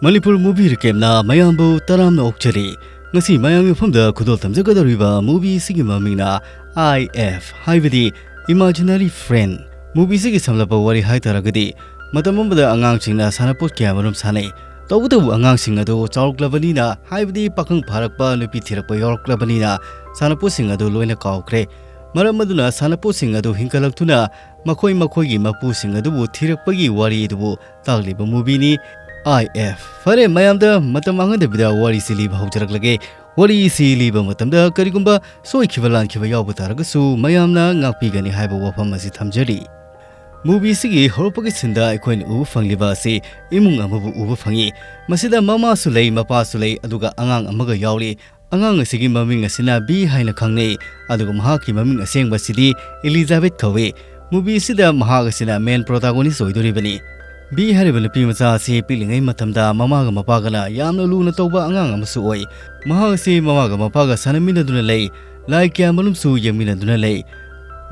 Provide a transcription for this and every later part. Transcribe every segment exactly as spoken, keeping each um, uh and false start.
Manipur movie ꯔꯤꯀꯦꯞꯅ ꯃꯌꯥꯝꯕꯨ ꯇꯔꯥꯝꯅ ꯑꯣꯛꯆꯔꯤ꯫ ꯉꯁꯤ ꯃꯌꯥꯝꯒꯤ ꯃꯐꯝꯗ ꯈꯨꯗꯣꯜ ꯇꯝꯖꯒꯗꯧꯔꯤꯕ ꯃꯨꯚꯤ ꯑꯁꯤꯒꯤ ꯃꯃꯤꯡꯅ ꯑꯥꯏ ꯑꯦꯐ, ꯍꯥꯏꯕꯗꯤ Imaginary Friend꯫ ꯃꯨꯚꯤ ꯑꯁꯤꯒꯤ ꯁꯝꯂꯞꯄ ꯋꯥꯔꯤ ꯍꯥꯏꯇꯥꯔꯒꯗꯤ, ꯃꯇꯝ ꯑꯃꯗ ꯑꯉꯥꯡꯁꯤꯡꯅ ꯁꯥꯟꯅꯄꯣꯠ ꯀꯌꯥ ꯃꯔꯨꯝ ꯁꯥꯟꯅꯩ꯫ ꯇꯧꯕꯇꯕꯨ ꯑꯉꯥꯡꯁꯤꯡ ꯑꯗꯨ ꯆꯥꯎꯔꯛꯂꯕꯅꯤꯅ, ꯍꯥꯏꯕꯗꯤ ꯄꯥꯈꯪ ꯐꯥꯔꯛꯄ, ꯅꯨꯄꯤ ꯊꯤꯔꯛꯄ ꯌꯥꯎꯔꯛꯂꯕꯅꯤꯅ, ꯁꯥꯟꯅꯄꯣꯠꯁꯤꯡ ꯑꯗꯨ ꯂꯣꯏꯅ ꯀꯥꯎꯈ꯭ꯔꯦ꯫ ꯃꯔꯝ ꯑꯗꯨꯅ ꯁꯥꯟꯅꯄꯣꯠꯁꯤꯡ ꯑꯗꯨ ꯍꯤꯡꯒꯠꯂꯛꯇꯨꯅ ꯃꯈꯣꯏ ꯃꯈꯣꯏꯒꯤ ꯃꯄꯨꯁꯤꯡ ꯑꯗꯨꯕꯨ ꯊꯤꯔꯛꯄꯒꯤ ꯋꯥꯔꯤ ꯑꯗꯨꯕꯨ ꯇꯥꯛꯂꯤꯕ ꯃꯨꯚꯤꯅꯤ ꯑꯥꯏ ꯑꯦꯐ꯫ ꯐꯔꯦ, ꯃꯌꯥꯝꯗ ꯃꯇꯝ ꯃꯥꯡꯍꯟꯗꯕꯤꯗ ꯋꯥꯔꯤꯁꯤ ꯂꯤꯕ ꯍꯧꯖꯔꯛꯂꯒꯦ꯫ ꯋꯥꯔꯤꯁꯤ ꯂꯤꯕ ꯃꯇꯝꯗ ꯀꯔꯤꯒꯨꯝꯕ ꯁꯣꯏꯈꯤꯕ ꯂꯥꯟꯈꯤꯕ ꯌꯥꯎꯕ ꯇꯥꯔꯒꯁꯨ ꯃꯌꯥꯝꯅ ꯉꯥꯛꯄꯤꯒꯅꯤ ꯍꯥꯏꯕ ꯋꯥꯐꯝ ꯑꯁꯤ ꯊꯝꯖꯔꯤ꯫ ꯃꯨꯚꯤꯁꯤꯒꯤ ꯍꯧꯔꯛꯄꯒꯤ ꯁꯤꯟꯗ ꯑꯩꯈꯣꯏꯅ ꯎꯕ ꯐꯪꯂꯤꯕ ꯑꯁꯤ ꯏꯃꯨꯡ ꯑꯃꯕꯨ ꯎꯕ ꯐꯪꯏ꯫ ꯃꯁꯤꯗ ꯃꯃꯥꯁꯨ ꯂꯩ, ꯃꯄꯥꯁꯨ ꯂꯩ, ꯑꯗꯨꯒ ꯑꯉꯥꯡ ꯑꯃꯒ ꯌꯥꯎꯔꯤ꯫ ꯑꯉꯥꯡ ꯑꯁꯤꯒꯤ ꯃꯃꯤꯡ ꯑꯁꯤꯅ ꯕꯤ ꯍꯥꯏꯅ ꯈꯪꯅꯩ, ꯑꯗꯨꯒ ꯃꯍꯥꯛꯀꯤ ꯃꯃꯤꯡ ꯑꯁꯦꯡꯕꯁꯤꯗꯤ ꯏꯂꯤꯖꯥꯕꯦꯊ ꯀꯧꯏ꯫ ꯃꯨꯚꯤ ꯑꯁꯤꯗ ꯃꯍꯥꯛ ꯑꯁꯤꯅ ꯃꯦꯟ ꯄ꯭ꯔꯣꯇꯥꯒꯣꯅꯤꯁ ꯑꯣꯏꯗꯣꯔꯤꯕꯅꯤ꯫ ꯕꯤ ꯍꯥꯏꯔꯤꯕ ꯅꯨꯄꯤ ꯃꯆꯥ ꯑꯁꯤ ꯄꯤꯛꯂꯤꯉꯩ ꯃꯇꯝꯗ ꯃꯃꯥꯒ ꯃꯄꯥꯒꯅ ꯌꯥꯝꯅ ꯂꯨꯅ ꯇꯧꯕ ꯑꯉꯥꯡ ꯑꯃꯁꯨ ꯑꯣꯏ꯫ ꯃꯍꯥꯛ ꯑꯁꯤ ꯃꯃꯥꯒ ꯃꯄꯥꯒ ꯁꯥꯟꯅꯃꯤꯟꯅꯗꯨꯅ ꯂꯩ, ꯂꯥꯏ ꯀꯌꯥ ꯃꯔꯨꯝꯁꯨ ꯌꯦꯡꯃꯤꯟꯅꯗꯨꯅ ꯂꯩ꯫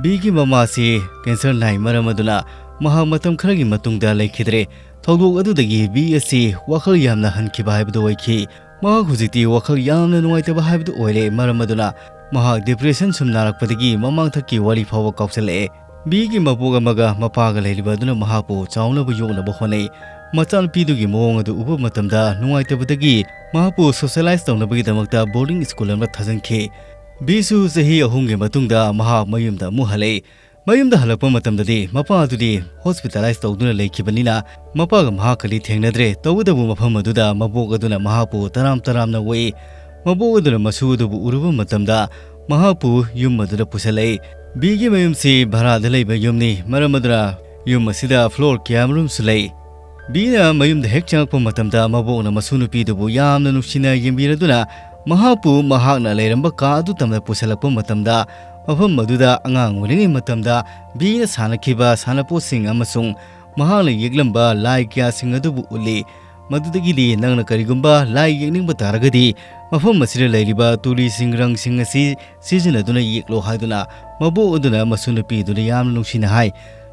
ꯕꯤꯒꯤ ꯃꯃꯥ ꯑꯁꯤ ꯀꯦꯟꯁꯔ ꯅꯥꯏ, ꯃꯔꯝ ꯑꯗꯨꯅ ꯃꯍꯥꯛ ꯃꯇꯝ ꯈꯔꯒꯤ ꯃꯇꯨꯡꯗ ꯂꯩꯈꯤꯗ꯭ꯔꯦ꯫ ꯊꯧꯗꯣꯛ ꯑꯗꯨꯗꯒꯤ ꯕꯤ ꯑꯁꯤ ꯋꯥꯈꯜ ꯌꯥꯝꯅ ꯍꯟꯈꯤꯕ ꯍꯥꯏꯕꯗꯨ ꯑꯣꯏꯈꯤ꯫ ꯃꯍꯥꯛ ꯍꯧꯖꯤꯛꯇꯤ ꯋꯥꯈꯜ ꯌꯥꯝꯅ ꯅꯨꯡꯉꯥꯏꯇꯕ ꯍꯥꯏꯕꯗꯨ ꯑꯣꯏꯔꯦ, ꯃꯔꯝ ꯑꯗꯨꯅ ꯃꯍꯥꯛ ꯗꯤꯄ꯭ꯔꯦꯁꯟ ꯁꯨꯝ ꯅꯥꯔꯛꯄꯗꯒꯤ ꯃꯃꯥꯡꯊꯛꯀꯤ ꯋꯥꯔꯤ ꯐꯥꯎꯕ ꯀꯥꯎꯁꯜꯂꯛꯑꯦ꯫ ꯕꯤꯒꯤ ꯃꯕꯣꯛ ꯑꯃꯒ ꯃꯄꯥꯒ ꯂꯩꯔꯤꯕ ꯑꯗꯨꯅ ꯃꯍꯥꯛꯄꯨ ꯆꯥꯎꯅꯕ ꯌꯣꯛꯅꯕ ꯍꯣꯠꯅꯩ꯫ ꯃꯆꯥꯅꯨꯄꯤꯗꯨꯒꯤ ꯃꯑꯣꯡ ꯑꯗꯨ ꯎꯕ ꯃꯇꯝꯗ ꯅꯨꯡꯉꯥꯏꯇꯕꯗꯒꯤ ꯃꯍꯥꯛꯄꯨ ꯁꯣꯁꯤꯌꯦꯂꯥꯏꯖ ꯇꯧꯅꯕꯒꯤꯗꯃꯛꯇ ꯕꯣꯔꯗꯤꯡ ꯁ꯭ꯀꯨꯜ ꯑꯃꯗ ꯊꯥꯖꯤꯟꯈꯤ꯫ ꯕꯤꯁꯨ ꯆꯍꯤ ꯑꯍꯨꯝꯒꯤ ꯃꯇꯨꯡꯗ ꯃꯍꯥꯛ ꯃꯌꯨꯝꯗ ꯑꯃꯨꯛ ꯍꯜꯂꯛꯏ꯫ ꯃꯌꯨꯝꯗ ꯍꯜꯂꯛꯄ ꯃꯇꯝꯗꯗꯤ ꯃꯄꯥ ꯑꯗꯨꯗꯤ ꯍꯣꯁꯄꯤꯇꯥꯂꯥꯏꯖ ꯇꯧꯗꯨꯅ ꯂꯩꯈꯤꯕꯅꯤꯅ ꯃꯄꯥꯒ ꯃꯍꯥꯛꯀꯗꯤ ꯊꯦꯡꯅꯗ꯭ꯔꯦ꯫ ꯇꯧꯕꯇꯕꯨ ꯃꯐꯝ ꯑꯗꯨꯗ ꯃꯕꯣꯛ ꯑꯗꯨꯅ ꯃꯍꯥꯛꯄꯨ ꯇꯔꯥꯝ ꯇꯔꯥꯝꯅ ꯑꯣꯛꯏ꯫ ꯃꯕꯣꯛ ꯑꯗꯨꯅ ꯃꯁꯨ ꯑꯗꯨꯕꯨ ꯎꯔꯨꯕ ꯃꯇꯝꯗ ꯃꯍꯥꯛꯄꯨ ꯌꯨꯝ ꯑꯗꯨꯗ ꯄꯨꯁꯤꯜꯂꯛꯏ꯫ ꯕꯤꯒꯤ ꯃꯌꯨꯝꯁꯤ ꯚꯔꯥꯗ ꯂꯩꯕ ꯌꯨꯝꯅꯤ, ꯃꯔꯝ ꯑꯗꯨꯅ ꯌꯨꯝ ꯑꯁꯤꯗ ꯐ꯭ꯂꯣꯔ ꯀꯌꯥꯃꯔꯨꯝꯁꯨ ꯂꯩ꯫ ꯕꯤꯅ ꯃꯌꯨꯝꯗ ꯍꯦꯛ ꯆꯪꯉꯛꯄ ꯃꯇꯝꯗ ꯃꯕꯣꯛꯅ ꯃꯁꯨ ꯅꯨꯄꯤꯗꯨꯕꯨ ꯌꯥꯝꯅ ꯅꯨꯡꯁꯤꯅ ꯌꯦꯡꯕꯤꯔꯗꯨꯅ ꯃꯍꯥꯛꯄꯨ ꯃꯍꯥꯛꯅ ꯂꯩꯔꯝꯕ ꯀꯥ ꯑꯗꯨ ꯇꯝꯅ ꯄꯨꯁꯤꯜꯂꯛꯄ ꯃꯇꯝꯗ, ꯃꯐꯝ ꯑꯗꯨꯗ ꯑꯉꯥꯡ ꯑꯣꯏꯔꯤꯉꯩ ꯃꯇꯝꯗ ꯕꯤꯅ ꯁꯥꯟꯅꯈꯤꯕ ꯁꯥꯟꯅꯄꯣꯠꯁꯤꯡ ꯑꯃꯁꯨꯡ ꯃꯍꯥꯛꯅ ꯌꯦꯛꯂꯝꯕ ꯂꯥꯏ ꯀꯌꯥꯁꯤꯡ ꯑꯗꯨꯕꯨ ꯎꯠꯂꯤ꯫ ꯃꯗꯨꯗꯒꯤꯗꯤ ꯅꯪꯅ ꯀꯔꯤꯒꯨꯝꯕ ꯂꯥꯏ ꯌꯦꯛꯅꯤꯡꯕ ꯇꯥꯔꯒꯗꯤ, ꯃꯐꯝ ꯑꯁꯤꯗ ꯂꯩꯔꯤꯕ ꯇꯨꯔꯤꯁꯤꯡ ꯔꯪꯁꯤꯡ ꯑꯁꯤ ꯁꯤꯖꯤꯟꯅꯗꯨꯅ ꯌꯦꯛꯂꯣ ꯍꯥꯏꯗꯨꯅ ꯃꯕꯣꯛ ꯑꯗꯨꯅ ꯃꯁꯨ ꯅꯨꯄꯤ ꯑꯗꯨꯗ ꯌꯥꯝꯅ ꯅꯨꯡꯁꯤꯅ ꯍꯥꯏ꯫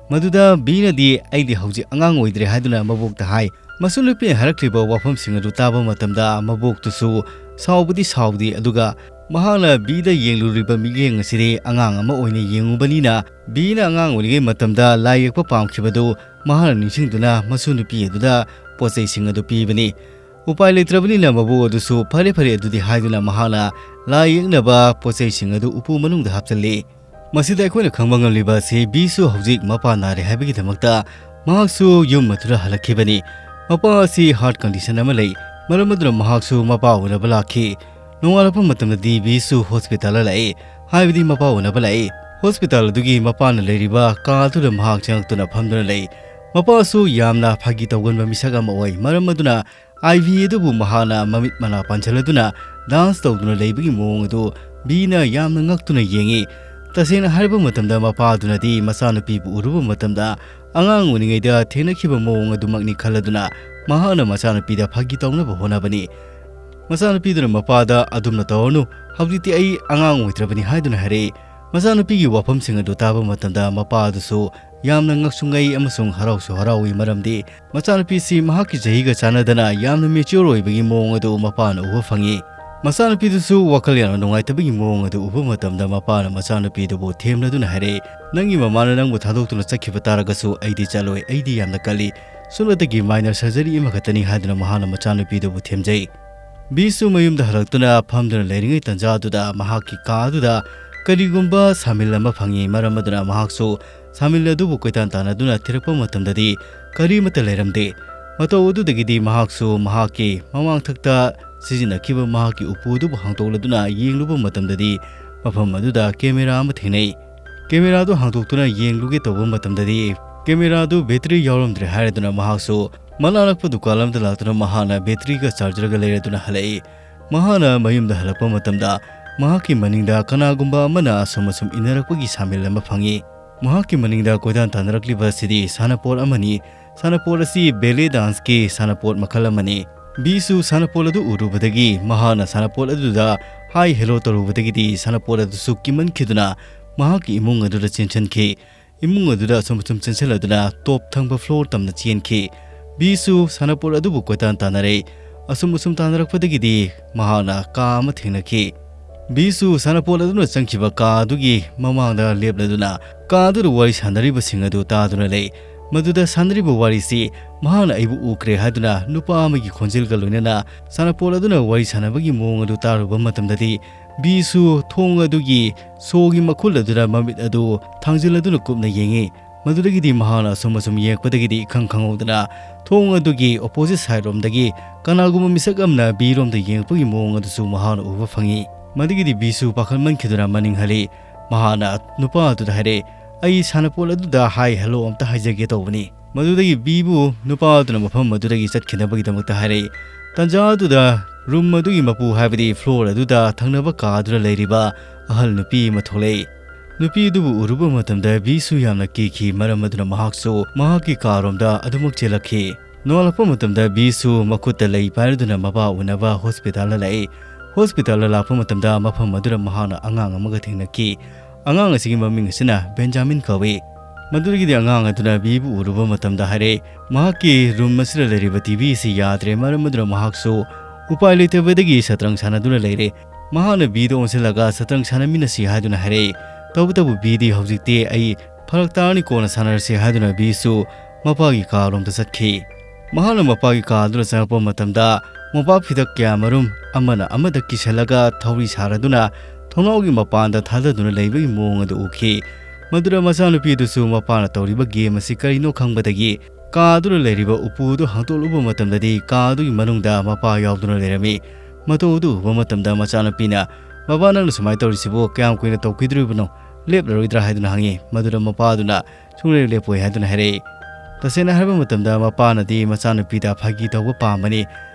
ꯃꯗꯨꯗ ꯕꯤꯅꯗꯤ "ꯑꯩꯗꯤ ꯍꯧꯖꯤꯛ ꯑꯉꯥꯡ ꯑꯣꯏꯗ꯭ꯔꯦ" ꯍꯥꯏꯗꯨꯅ ꯃꯕꯣꯛꯇ ꯍꯥꯏ꯫ ꯃꯁꯨ ꯅꯨꯄꯤꯅ ꯍꯥꯏꯔꯛꯂꯤꯕ ꯋꯥꯐꯝꯁꯤꯡ ꯑꯗꯨ ꯇꯥꯕ ꯃꯇꯝꯗ ꯃꯕꯣꯛꯇꯨꯁꯨ ꯁꯥꯎꯕꯗꯤ ꯁꯥꯎꯗꯦ, ꯑꯗꯨꯒ ꯃꯍꯥꯛꯅ ꯕꯤꯗ ꯌꯦꯡꯂꯨꯔꯤꯕ ꯃꯤꯠꯌꯦꯡ ꯑꯁꯤꯗꯤ ꯑꯉꯥꯡ ꯑꯃ ꯑꯣꯏꯅ ꯌꯦꯡꯉꯨꯕꯅꯤꯅ, ꯕꯤꯅ ꯑꯉꯥꯡ ꯑꯣꯏꯔꯤꯉꯩ ꯃꯇꯝꯗ ꯂꯥꯏ ꯌꯦꯛꯄ ꯄꯥꯝꯈꯤꯕꯗꯨ ꯃꯍꯥꯛꯅ ꯅꯤꯡꯁꯤꯡꯗꯨꯅ ꯃꯁꯨ ꯅꯨꯄꯤ ꯑꯗꯨꯗ ꯄꯣꯠꯆꯩꯁꯤꯡ ꯑꯗꯨ ꯄꯤꯕꯅꯤ꯫ ꯎꯄꯥꯏ ꯂꯩꯇ꯭ꯔꯕꯅꯤꯅ ꯃꯕꯣꯛ ꯑꯗꯨꯁꯨ "ꯐꯔꯦ, ꯐꯔꯦ, ꯑꯗꯨꯗꯤ" ꯍꯥꯏꯗꯨꯅ ꯃꯍꯥꯛꯅ ꯂꯥꯏ ꯌꯦꯛꯅꯕ ꯄꯣꯠꯆꯩꯁꯤꯡ ꯑꯗꯨ ꯎꯄꯨ ꯃꯅꯨꯡꯗ ꯍꯥꯞꯆꯤꯜꯂꯤ꯫ ꯃꯁꯤꯗ ꯑꯩꯈꯣꯏꯅ ꯈꯪꯕ ꯉꯝꯂꯤꯕ ꯑꯁꯤ ꯕꯤꯁꯨ ꯍꯧꯖꯤꯛ ꯃꯄꯥ ꯅꯥꯔꯦ ꯍꯥꯏꯕꯒꯤꯗꯃꯛꯇ ꯃꯍꯥꯛꯁꯨ ꯌꯨꯝ ꯑꯗꯨꯗ ꯍꯜꯂꯛꯈꯤꯕꯅꯤ꯫ ꯃꯄꯥ ꯑꯁꯤ heart condition ꯑꯃ ꯂꯩ, ꯃꯔꯝ ꯑꯗꯨꯅ ꯃꯍꯥꯛꯁꯨ ꯃꯄꯥ ꯎꯅꯕ ꯂꯥꯛꯈꯤ꯫ ꯅꯣꯡꯉꯥꯜꯂꯛꯄ ꯃꯇꯝꯗꯗꯤ ꯕꯤꯁꯨ ꯍꯣꯁꯄꯤꯇꯥꯜꯗ ꯂꯥꯛꯏ, ꯍꯥꯏꯕꯗꯤ ꯃꯄꯥ ꯎꯅꯕ ꯂꯥꯛꯏ꯫ ꯍꯣꯁꯄꯤꯇꯥꯜ ꯑꯗꯨꯒꯤ ꯃꯄꯥꯅ ꯂꯩꯔꯤꯕ ꯀꯥ ꯑꯗꯨꯗ ꯃꯍꯥꯛ ꯆꯪꯉꯛꯇꯨꯅ ꯐꯝꯗꯨꯅ ꯂꯩ꯫ ꯃꯄꯥꯁꯨ ꯌꯥꯝꯅ ꯐꯥꯒꯤ ꯇꯧꯒꯟꯕ ꯃꯤꯁꯛ ꯑꯃ ꯑꯣꯏ, ꯃꯔꯝ ꯑꯗꯨꯅ ꯑꯥꯏꯚꯤ ꯑꯗꯨꯕꯨ ꯃꯍꯥꯛꯅ ꯃꯃꯤꯠ ꯃꯅꯥ ꯄꯥꯟꯁꯤꯜꯂꯗꯨꯅ ꯗꯥꯟꯁ ꯇꯧꯗꯨꯅ ꯂꯩꯕꯒꯤ ꯃꯑꯣꯡ ꯑꯗꯨ ꯕꯤꯅ ꯌꯥꯝꯅ ꯉꯛꯇꯨꯅ ꯌꯦꯡꯏ꯫ ꯇꯁꯦꯡꯅ ꯍꯥꯏꯔꯕ ꯃꯇꯝꯗ, ꯃꯄꯥ ꯑꯗꯨꯅꯗꯤ ꯃꯆꯥꯅꯨꯄꯤꯕꯨ ꯎꯔꯨꯕ ꯃꯇꯝꯗ ꯑꯉꯥꯡ ꯑꯣꯏꯔꯤꯉꯩꯗ ꯊꯦꯡꯅꯈꯤꯕ ꯃꯑꯣꯡ ꯑꯗꯨꯃꯛꯅꯤ ꯈꯜꯂꯗꯨꯅ ꯃꯍꯥꯛꯅ ꯃꯆꯥꯅꯨꯄꯤꯗ ꯐꯥꯒꯤ ꯇꯧꯅꯕ ꯍꯣꯠꯅꯕꯅꯤ꯫ ꯃꯆꯥꯅꯨꯄꯤꯗꯨꯅ ꯃꯄꯥꯗ "ꯑꯗꯨꯝꯅ ꯇꯧꯔꯅꯨ, ꯍꯧꯖꯤꯛꯇꯤ ꯑꯩ ꯑꯉꯥꯡ ꯑꯣꯏꯗ꯭ꯔꯕꯅꯤ" ꯍꯥꯏꯗꯨꯅ ꯍꯥꯏꯔꯛꯏ꯫ ꯃꯆꯥꯅꯨꯄꯤꯒꯤ ꯋꯥꯐꯝꯁꯤꯡ ꯑꯗꯨ ꯇꯥꯕ ꯃꯇꯝꯗ ꯃꯄꯥ ꯑꯗꯨꯁꯨ ꯌꯥꯝꯅ ꯉꯛꯁꯨ ꯉꯛꯏ ꯑꯃꯁꯨꯡ ꯍꯔꯥꯎꯁꯨ ꯍꯔꯥꯎꯏ, ꯃꯔꯝꯗꯤ ꯃꯆꯥꯅꯨꯄꯤꯁꯤ ꯃꯍꯥꯛꯀꯤ ꯆꯍꯤꯒ ꯆꯥꯟꯅꯗꯅ ꯌꯥꯝꯅ mature ꯑꯣꯏꯕꯒꯤ ꯃꯑꯣꯡ ꯑꯗꯨ ꯃꯄꯥꯅ ꯎꯕ ꯐꯪꯏ꯫ ꯃꯆꯥꯅꯨꯄꯤꯗꯨꯁꯨ ꯋꯥꯈꯜ ꯌꯥꯝꯅ ꯅꯨꯡꯉꯥꯏꯇꯕꯒꯤ ꯃꯑꯣꯡ ꯑꯗꯨ ꯎꯕ ꯃꯇꯝꯗ ꯃꯄꯥꯅ ꯃꯆꯥꯅꯨꯄꯤꯗꯨꯕꯨ ꯊꯦꯝꯂꯗꯨꯅ ꯍꯥꯏꯔꯛꯏ, "ꯅꯪꯒꯤ ꯃꯃꯥꯅ ꯅꯪꯕꯨ ꯊꯥꯗꯣꯛꯇꯨꯅ ꯆꯠꯈꯤꯕ ꯇꯥꯔꯒꯁꯨ ꯑꯩꯗꯤ ꯆꯠꯂꯣꯏ, ꯑꯩꯗꯤ ꯌꯥꯝꯅ ꯀꯜꯂꯤ꯫ ꯁꯨꯞꯅꯇꯒꯤ minor surgery ꯑꯃꯈꯛꯇꯅꯤ" ꯍꯥꯏꯗꯨꯅ ꯃꯍꯥꯛꯅ ꯃꯆꯥꯅꯨꯄꯤꯗꯨꯕꯨ ꯊꯦꯝꯖꯩ꯫ ꯕꯤꯁꯨ ꯃꯌꯨꯝꯗ ꯍꯜꯂꯛꯇꯨꯅ ꯐꯝꯗꯨꯅ ꯂꯩꯔꯤꯉꯩ ꯇꯟꯖꯥꯗꯨꯗ ꯃꯍꯥꯛꯀꯤ ꯀꯥ ꯑꯗꯨꯗ ꯀꯔꯤꯒꯨꯝꯕ ꯁꯥꯃꯤꯜ ꯑꯃ ꯐꯪꯏ, ꯃꯔꯝ ꯑꯗꯨꯅ ꯃꯍꯥꯛꯁꯨ ꯁꯥꯃꯤꯜ ꯑꯗꯨꯕꯨ ꯀꯣꯏꯇꯥꯟ ꯇꯥꯟꯅꯗꯨꯅ ꯊꯤꯔꯛꯄ ꯃꯇꯝꯗꯗꯤ ꯀꯔꯤꯃꯠꯇ ꯂꯩꯔꯝꯗꯦ꯫ ꯃꯇꯧ ꯑꯗꯨꯗꯒꯤꯗꯤ ꯃꯍꯥꯛꯁꯨ ꯃꯍꯥꯛꯀꯤ ꯃꯃꯥꯡꯊꯛꯇ ꯁꯤꯖꯤꯟꯅꯈꯤꯕ ꯃꯍꯥꯛꯀꯤ ꯎꯄꯨ ꯑꯗꯨꯕꯨ ꯍꯥꯡꯗꯣꯛꯂꯗꯨꯅ ꯌꯦꯡꯂꯨꯕ ꯃꯇꯝꯗꯗꯤ ꯃꯐꯝ ꯑꯗꯨꯗ ꯀꯦꯃꯦꯔꯥ ꯑꯃ ꯊꯦꯡꯅꯩ꯫ ꯀꯦꯃꯦꯔꯥꯗꯨ ꯍꯥꯡꯗꯣꯛꯇꯨꯅ ꯌꯦꯡꯂꯨꯒꯦ ꯇꯧꯕ ꯃꯇꯝꯗꯗꯤ ꯀꯦꯃꯦꯔꯥꯗꯨ ꯕꯦꯇꯔꯤ ꯌꯥꯎꯔꯝꯗ꯭ꯔꯦ ꯍꯥꯏꯔꯗꯨꯅ ꯃꯍꯥꯛꯁꯨ ꯃꯅꯥꯛ ꯅꯛꯄ ꯗꯨꯀꯥꯟ ꯑꯃꯗ ꯂꯥꯛꯇꯨꯅ ꯃꯍꯥꯛꯅ ꯕꯦꯇꯔꯤꯒ ꯆꯥꯔꯖꯔꯒ ꯂꯩꯔꯗꯨꯅ ꯍꯜꯂꯛꯏ꯫ ꯃꯍꯥꯛꯅ ꯃꯌꯨꯝꯗ ꯍꯜꯂꯛꯄ ꯃꯇꯝꯗ ꯃꯍꯥꯛꯀꯤ ꯃꯅꯤꯡꯗ ꯀꯅꯥꯒꯨꯝꯕ ꯑꯃꯅ ꯑꯁꯨꯝ ꯑꯁꯨꯝ ꯏꯟꯅꯔꯛꯄꯒꯤ ꯁꯥꯃꯤꯜ ꯑꯃ ꯐꯪꯏ꯫ ꯃꯍꯥꯛꯀꯤ ꯃꯅꯤꯡꯗ ꯀꯣꯏꯇꯥꯟ ꯇꯥꯟꯅꯔꯛꯂꯤꯕ ꯑꯁꯤꯗꯤ ꯁꯥꯟꯅꯄꯣꯠ ꯑꯃꯅꯤ꯫ ꯁꯥꯟꯅꯄꯣꯠ ꯑꯁꯤ ꯕꯦꯂꯦ ꯗꯥꯟꯁꯀꯤ ꯁꯥꯟꯅꯄꯣꯠ ꯃꯈꯜ ꯑꯃꯅꯤ꯫ ꯕꯤꯁꯨ ꯁꯥꯟꯅꯄꯣꯠ ꯑꯗꯨ ꯎꯔꯨꯕꯗꯒꯤ ꯃꯍꯥꯛꯅ ꯁꯥꯟꯅꯄꯣꯠ ꯑꯗꯨꯗ ꯍꯥꯏ ꯍꯦꯂꯣ ꯇꯧꯔꯨꯕꯗꯒꯤꯗꯤ ꯁꯥꯟꯅꯄꯣꯠ ꯑꯗꯨꯁꯨ ꯀꯤꯃꯟꯈꯤꯗꯨꯅ ꯃꯍꯥꯛꯀꯤ ꯏꯃꯨꯡ ꯑꯗꯨꯗ ꯆꯦꯟꯁꯤꯟꯈꯤ꯫ ꯏꯃꯨꯡ ꯑꯗꯨꯗ ꯑꯁꯨꯝ ꯑꯁꯨꯝ ꯆꯦꯟꯁꯤꯜꯂꯗꯨꯅ ꯇꯣꯞ ꯊꯪꯕ ꯐ꯭ꯂꯣꯔ ꯇꯝꯅ ꯆꯦꯟꯈꯤ꯫ ꯕꯤꯁꯨ ꯁꯥꯟꯅꯄꯣꯠ ꯑꯗꯨꯕꯨ ꯀꯣꯏꯇꯥꯟ ꯇꯥꯟꯅꯔꯛꯏ꯫ ꯑꯁꯨꯝ ꯑꯁꯨꯝ ꯇꯥꯟꯅꯔꯛꯄꯗꯒꯤꯗꯤ ꯃꯍꯥꯛꯅ ꯀꯥ ꯑꯃ ꯊꯦꯡꯅꯈꯤ꯫ ꯕꯤꯁꯨ ꯁꯥꯟꯅꯄꯣꯠ ꯑꯗꯨꯅ ꯆꯪꯈꯤꯕ ꯀꯥ ꯑꯗꯨꯒꯤ ꯃꯃꯥꯡꯗ ꯂꯦꯞꯂꯗꯨꯅ ꯀꯥ ꯑꯗꯨꯗ ꯋꯥꯔꯤ ꯁꯥꯟꯅꯔꯤꯕꯁꯤꯡ ꯑꯗꯨ ꯇꯥꯗꯨꯅ ꯂꯩ꯫ ꯃꯗꯨꯗ ꯁꯥꯟꯅꯔꯤꯕ ꯋꯥꯔꯤꯁꯤ ꯃꯍꯥꯛꯅ ꯑꯩꯕꯨ ꯎꯈ꯭ꯔꯦ ꯍꯥꯏꯗꯨꯅ ꯅꯨꯄꯥ ꯑꯃꯒꯤ ꯈꯣꯟꯖꯦꯜꯒ ꯂꯣꯏꯅꯅ ꯁꯥꯟꯅꯄꯣꯠ ꯑꯗꯨꯅ ꯋꯥꯔꯤ ꯁꯥꯟꯅꯕꯒꯤ ꯃꯑꯣꯡ ꯑꯗꯨ ꯇꯥꯔꯨꯕ ꯃꯇꯝꯗꯗꯤ ꯕꯤꯁꯨ ꯊꯣꯡ ꯑꯗꯨꯒꯤ ꯁꯣꯒꯤ ꯃꯈꯨꯜ ꯑꯗꯨꯗ ꯃꯃꯤꯠ ꯑꯗꯨ ꯊꯥꯡꯖꯤꯜꯂꯗꯨꯅ ꯀꯨꯞꯅ ꯌꯦꯡꯉꯤ꯫ ꯃꯗꯨꯗꯒꯤꯗꯤ ꯃꯍꯥꯛꯅ ꯑꯁꯨꯝ ꯑꯁꯨꯝ ꯌꯦꯡꯉꯛꯄꯗꯒꯤꯗꯤ ꯏꯈꯪ ꯈꯪꯍꯧꯗꯅ ꯊꯣꯡ ꯑꯗꯨꯒꯤ opposite side ꯔꯣꯝꯗꯒꯤ ꯀꯅꯥꯒꯨꯝꯕ ꯃꯤꯁꯛ ꯑꯃꯅ ꯕꯤꯔꯣꯝꯗ ꯌꯦꯡꯉꯛꯄꯒꯤ ꯃꯑꯣꯡ ꯑꯗꯨꯁꯨ ꯃꯍꯥꯛꯅ ꯎꯕ ꯐꯪꯉꯤ꯫ ꯃꯗꯨꯒꯤꯗꯤ ꯕꯤꯁꯨ ꯄꯥꯈꯠꯃꯟꯈꯤꯗꯨꯅ ꯃꯅꯤꯡ ꯍꯜꯂꯤ꯫ ꯃꯍꯥꯛꯅ ꯅꯨꯄꯥ ꯑꯗꯨꯗ ꯍꯥꯏꯔꯛꯏ, "ꯑꯩ ꯁꯥꯟꯅꯄꯣꯠ ꯑꯗꯨꯗ hi hello ꯑꯝꯇ ꯍꯥꯏꯖꯒꯦ ꯇꯧꯕꯅꯤ"꯫ ꯃꯗꯨꯗꯒꯤ ꯕꯤꯕꯨ ꯅꯨꯄꯥ ꯑꯗꯨꯅ ꯃꯐꯝ ꯑꯗꯨꯗꯒꯤ ꯆꯠꯈꯤꯅꯕꯒꯤꯗꯃꯛꯇ ꯍꯥꯏꯔꯛꯏ꯫ ꯇꯟꯖꯥ ꯑꯗꯨꯗ ꯔꯨꯝ ꯑꯗꯨꯒꯤ ꯃꯄꯨ, ꯍꯥꯏꯕꯗꯤ floor ꯑꯗꯨꯗ ꯊꯪꯅꯕ ꯀꯥ ꯑꯗꯨꯗ ꯂꯩꯔꯤꯕ ꯑꯍꯜ ꯅꯨꯄꯤ ꯑꯃ ꯊꯣꯛꯂꯛꯏ꯫ ꯅꯨꯄꯤ ꯑꯗꯨꯕꯨ ꯎꯔꯨꯕ ꯃꯇꯝꯗ ꯕꯤꯁꯨ ꯌꯥꯝꯅ ꯀꯤꯈꯤ, ꯃꯔꯝ ꯑꯗꯨꯅ ꯃꯍꯥꯛꯁꯨ ꯃꯍꯥꯛꯀꯤ ꯀꯥꯔꯣꯝꯗ ꯑꯗꯨꯃꯛ ꯆꯦꯜꯂꯛꯈꯤ꯫ ꯅꯣꯡꯉꯥꯜꯂꯛꯄ ꯃꯇꯝꯗ ꯕꯤꯁꯨ ꯃꯈꯨꯠꯇ ꯂꯩ ꯄꯥꯏꯔꯗꯨꯅ ꯃꯄꯥ ꯎꯅꯕ ꯍꯣꯁꯄꯤꯇꯥꯜꯗ ꯂꯥꯛꯏ꯫ ꯍꯣꯁꯄꯤꯇꯥꯜꯗ ꯂꯥꯛꯄ ꯃꯇꯝꯗ ꯃꯐꯝ ꯑꯗꯨꯗ ꯃꯍꯥꯛꯅ ꯑꯉꯥꯡ ꯑꯃꯒ ꯊꯦꯡꯅꯈꯤ꯫ ꯑꯉꯥꯡ ꯑꯁꯤꯒꯤ ꯃꯃꯤꯡ ꯑꯁꯤꯅ ꯕꯦꯟꯖꯥꯃꯤꯟ ꯀꯧꯏ꯫ ꯃꯗꯨꯗꯒꯤꯗꯤ ꯑꯉꯥꯡ ꯑꯗꯨꯅ ꯕꯤꯕꯨ ꯎꯔꯨꯕ ꯃꯇꯝꯗ ꯍꯥꯏꯔꯛꯏ, ꯃꯍꯥꯛꯀꯤ ꯔꯨꯝ ꯑꯁꯤꯗ ꯂꯩꯔꯤꯕ ꯇꯤ ꯚꯤ ꯑꯁꯤ ꯌꯥꯗ꯭ꯔꯦ, ꯃꯔꯝ ꯑꯗꯨꯅ ꯃꯍꯥꯛꯁꯨ ꯎꯄꯥꯏ ꯂꯩꯇꯕꯗꯒꯤ ꯁꯇ꯭ꯔꯪ ꯁꯥꯟꯅꯗꯨꯅ ꯂꯩꯔꯦ꯫ ꯃꯍꯥꯛꯅ ꯕꯤꯗ ꯑꯣꯟꯁꯤꯜꯂꯒ ꯁꯇ꯭ꯔꯪ ꯁꯥꯟꯅꯃꯤꯟꯅꯁꯤ ꯍꯥꯏꯗꯨꯅ ꯍꯥꯏꯔꯛꯏ꯫ ꯇꯧꯕꯇꯕꯨ ꯕꯤꯗꯤ ꯍꯧꯖꯤꯛꯇꯤ ꯑꯩ ꯐꯔꯛ ꯇꯥꯔꯅꯤ, ꯀꯣꯟꯅ ꯁꯥꯟꯅꯔꯁꯤ ꯍꯥꯏꯗꯨꯅ ꯕꯤꯁꯨ ꯃꯄꯥꯒꯤ ꯀꯥꯔꯣꯝꯗ ꯆꯠꯈꯤ꯫ ꯃꯍꯥꯛꯅ ꯃꯄꯥꯒꯤ ꯀꯥ ꯑꯗꯨꯗ ꯆꯪꯂꯛꯄ ꯃꯇꯝꯗ ꯃꯣꯝꯄꯥꯛ ꯐꯤꯗꯛ ꯀꯌꯥ ꯃꯔꯨꯝ ꯑꯃꯅ ꯑꯃꯗ ꯀꯤꯁꯜꯂꯒ ꯊꯧꯔꯤ ꯁꯥꯔꯗꯨꯅ ꯊꯣꯡꯅꯥꯎꯒꯤ ꯃꯄꯥꯟꯗ ꯊꯥꯗꯗꯨꯅ ꯂꯩꯕꯒꯤ ꯃꯑꯣꯡ ꯑꯗꯨ ꯎꯈꯤ꯫ ꯃꯗꯨꯗ ꯃꯆꯥꯅꯨꯄꯤ ꯑꯗꯨꯁꯨ ꯃꯄꯥꯅ ꯇꯧꯔꯤꯕ ꯒꯦꯝ ꯑꯁꯤ ꯀꯔꯤꯅꯣ ꯈꯪꯕꯗꯒꯤ ꯀꯥ ꯑꯗꯨꯗ ꯂꯩꯔꯤꯕ ꯎꯄꯨ ꯑꯗꯨ ꯍꯥꯡꯗꯣꯛꯂꯨꯕ ꯃꯇꯝꯗꯗꯤ ꯀꯥ ꯑꯗꯨꯒꯤ ꯃꯅꯨꯡꯗ ꯃꯄꯥ ꯌꯥꯎꯗꯨꯅ ꯂꯩꯔꯝꯃꯤ꯫ ꯃꯇꯧ ꯑꯗꯨ ꯎꯕ ꯃꯇꯝꯗ ꯃꯆꯥꯅꯨꯄꯤꯅ, "ꯕꯕꯥ, ꯅꯪꯅ ꯁꯨꯃꯥꯏꯅ ꯇꯧꯔꯤꯁꯤꯕꯨ ꯀꯌꯥꯝ ꯀꯨꯏꯅ ꯇꯧꯈꯤꯗꯣꯔꯤꯕꯅꯣ? ꯂꯦꯞꯂꯔꯣꯏꯗ꯭ꯔꯥ?" ꯍꯥꯏꯗꯨꯅ ꯍꯪꯉꯤ꯫ ꯃꯗꯨꯗ ꯃꯄꯥꯗꯨꯅ, "ꯁꯨꯡꯂꯦꯞ ꯂꯦꯞꯄꯣꯏ" ꯍꯥꯏꯗꯨꯅ ꯍꯥꯏꯔꯛꯏ꯫ ꯇꯁꯦꯡꯅ ꯍꯥꯏꯔꯕ ꯃꯇꯝꯗ ꯃꯄꯥꯅꯗꯤ ꯃꯆꯥꯅꯨꯄꯤꯗ ꯐꯥꯒꯤ ꯇꯧꯕ ꯄꯥꯝꯕꯅꯤ꯫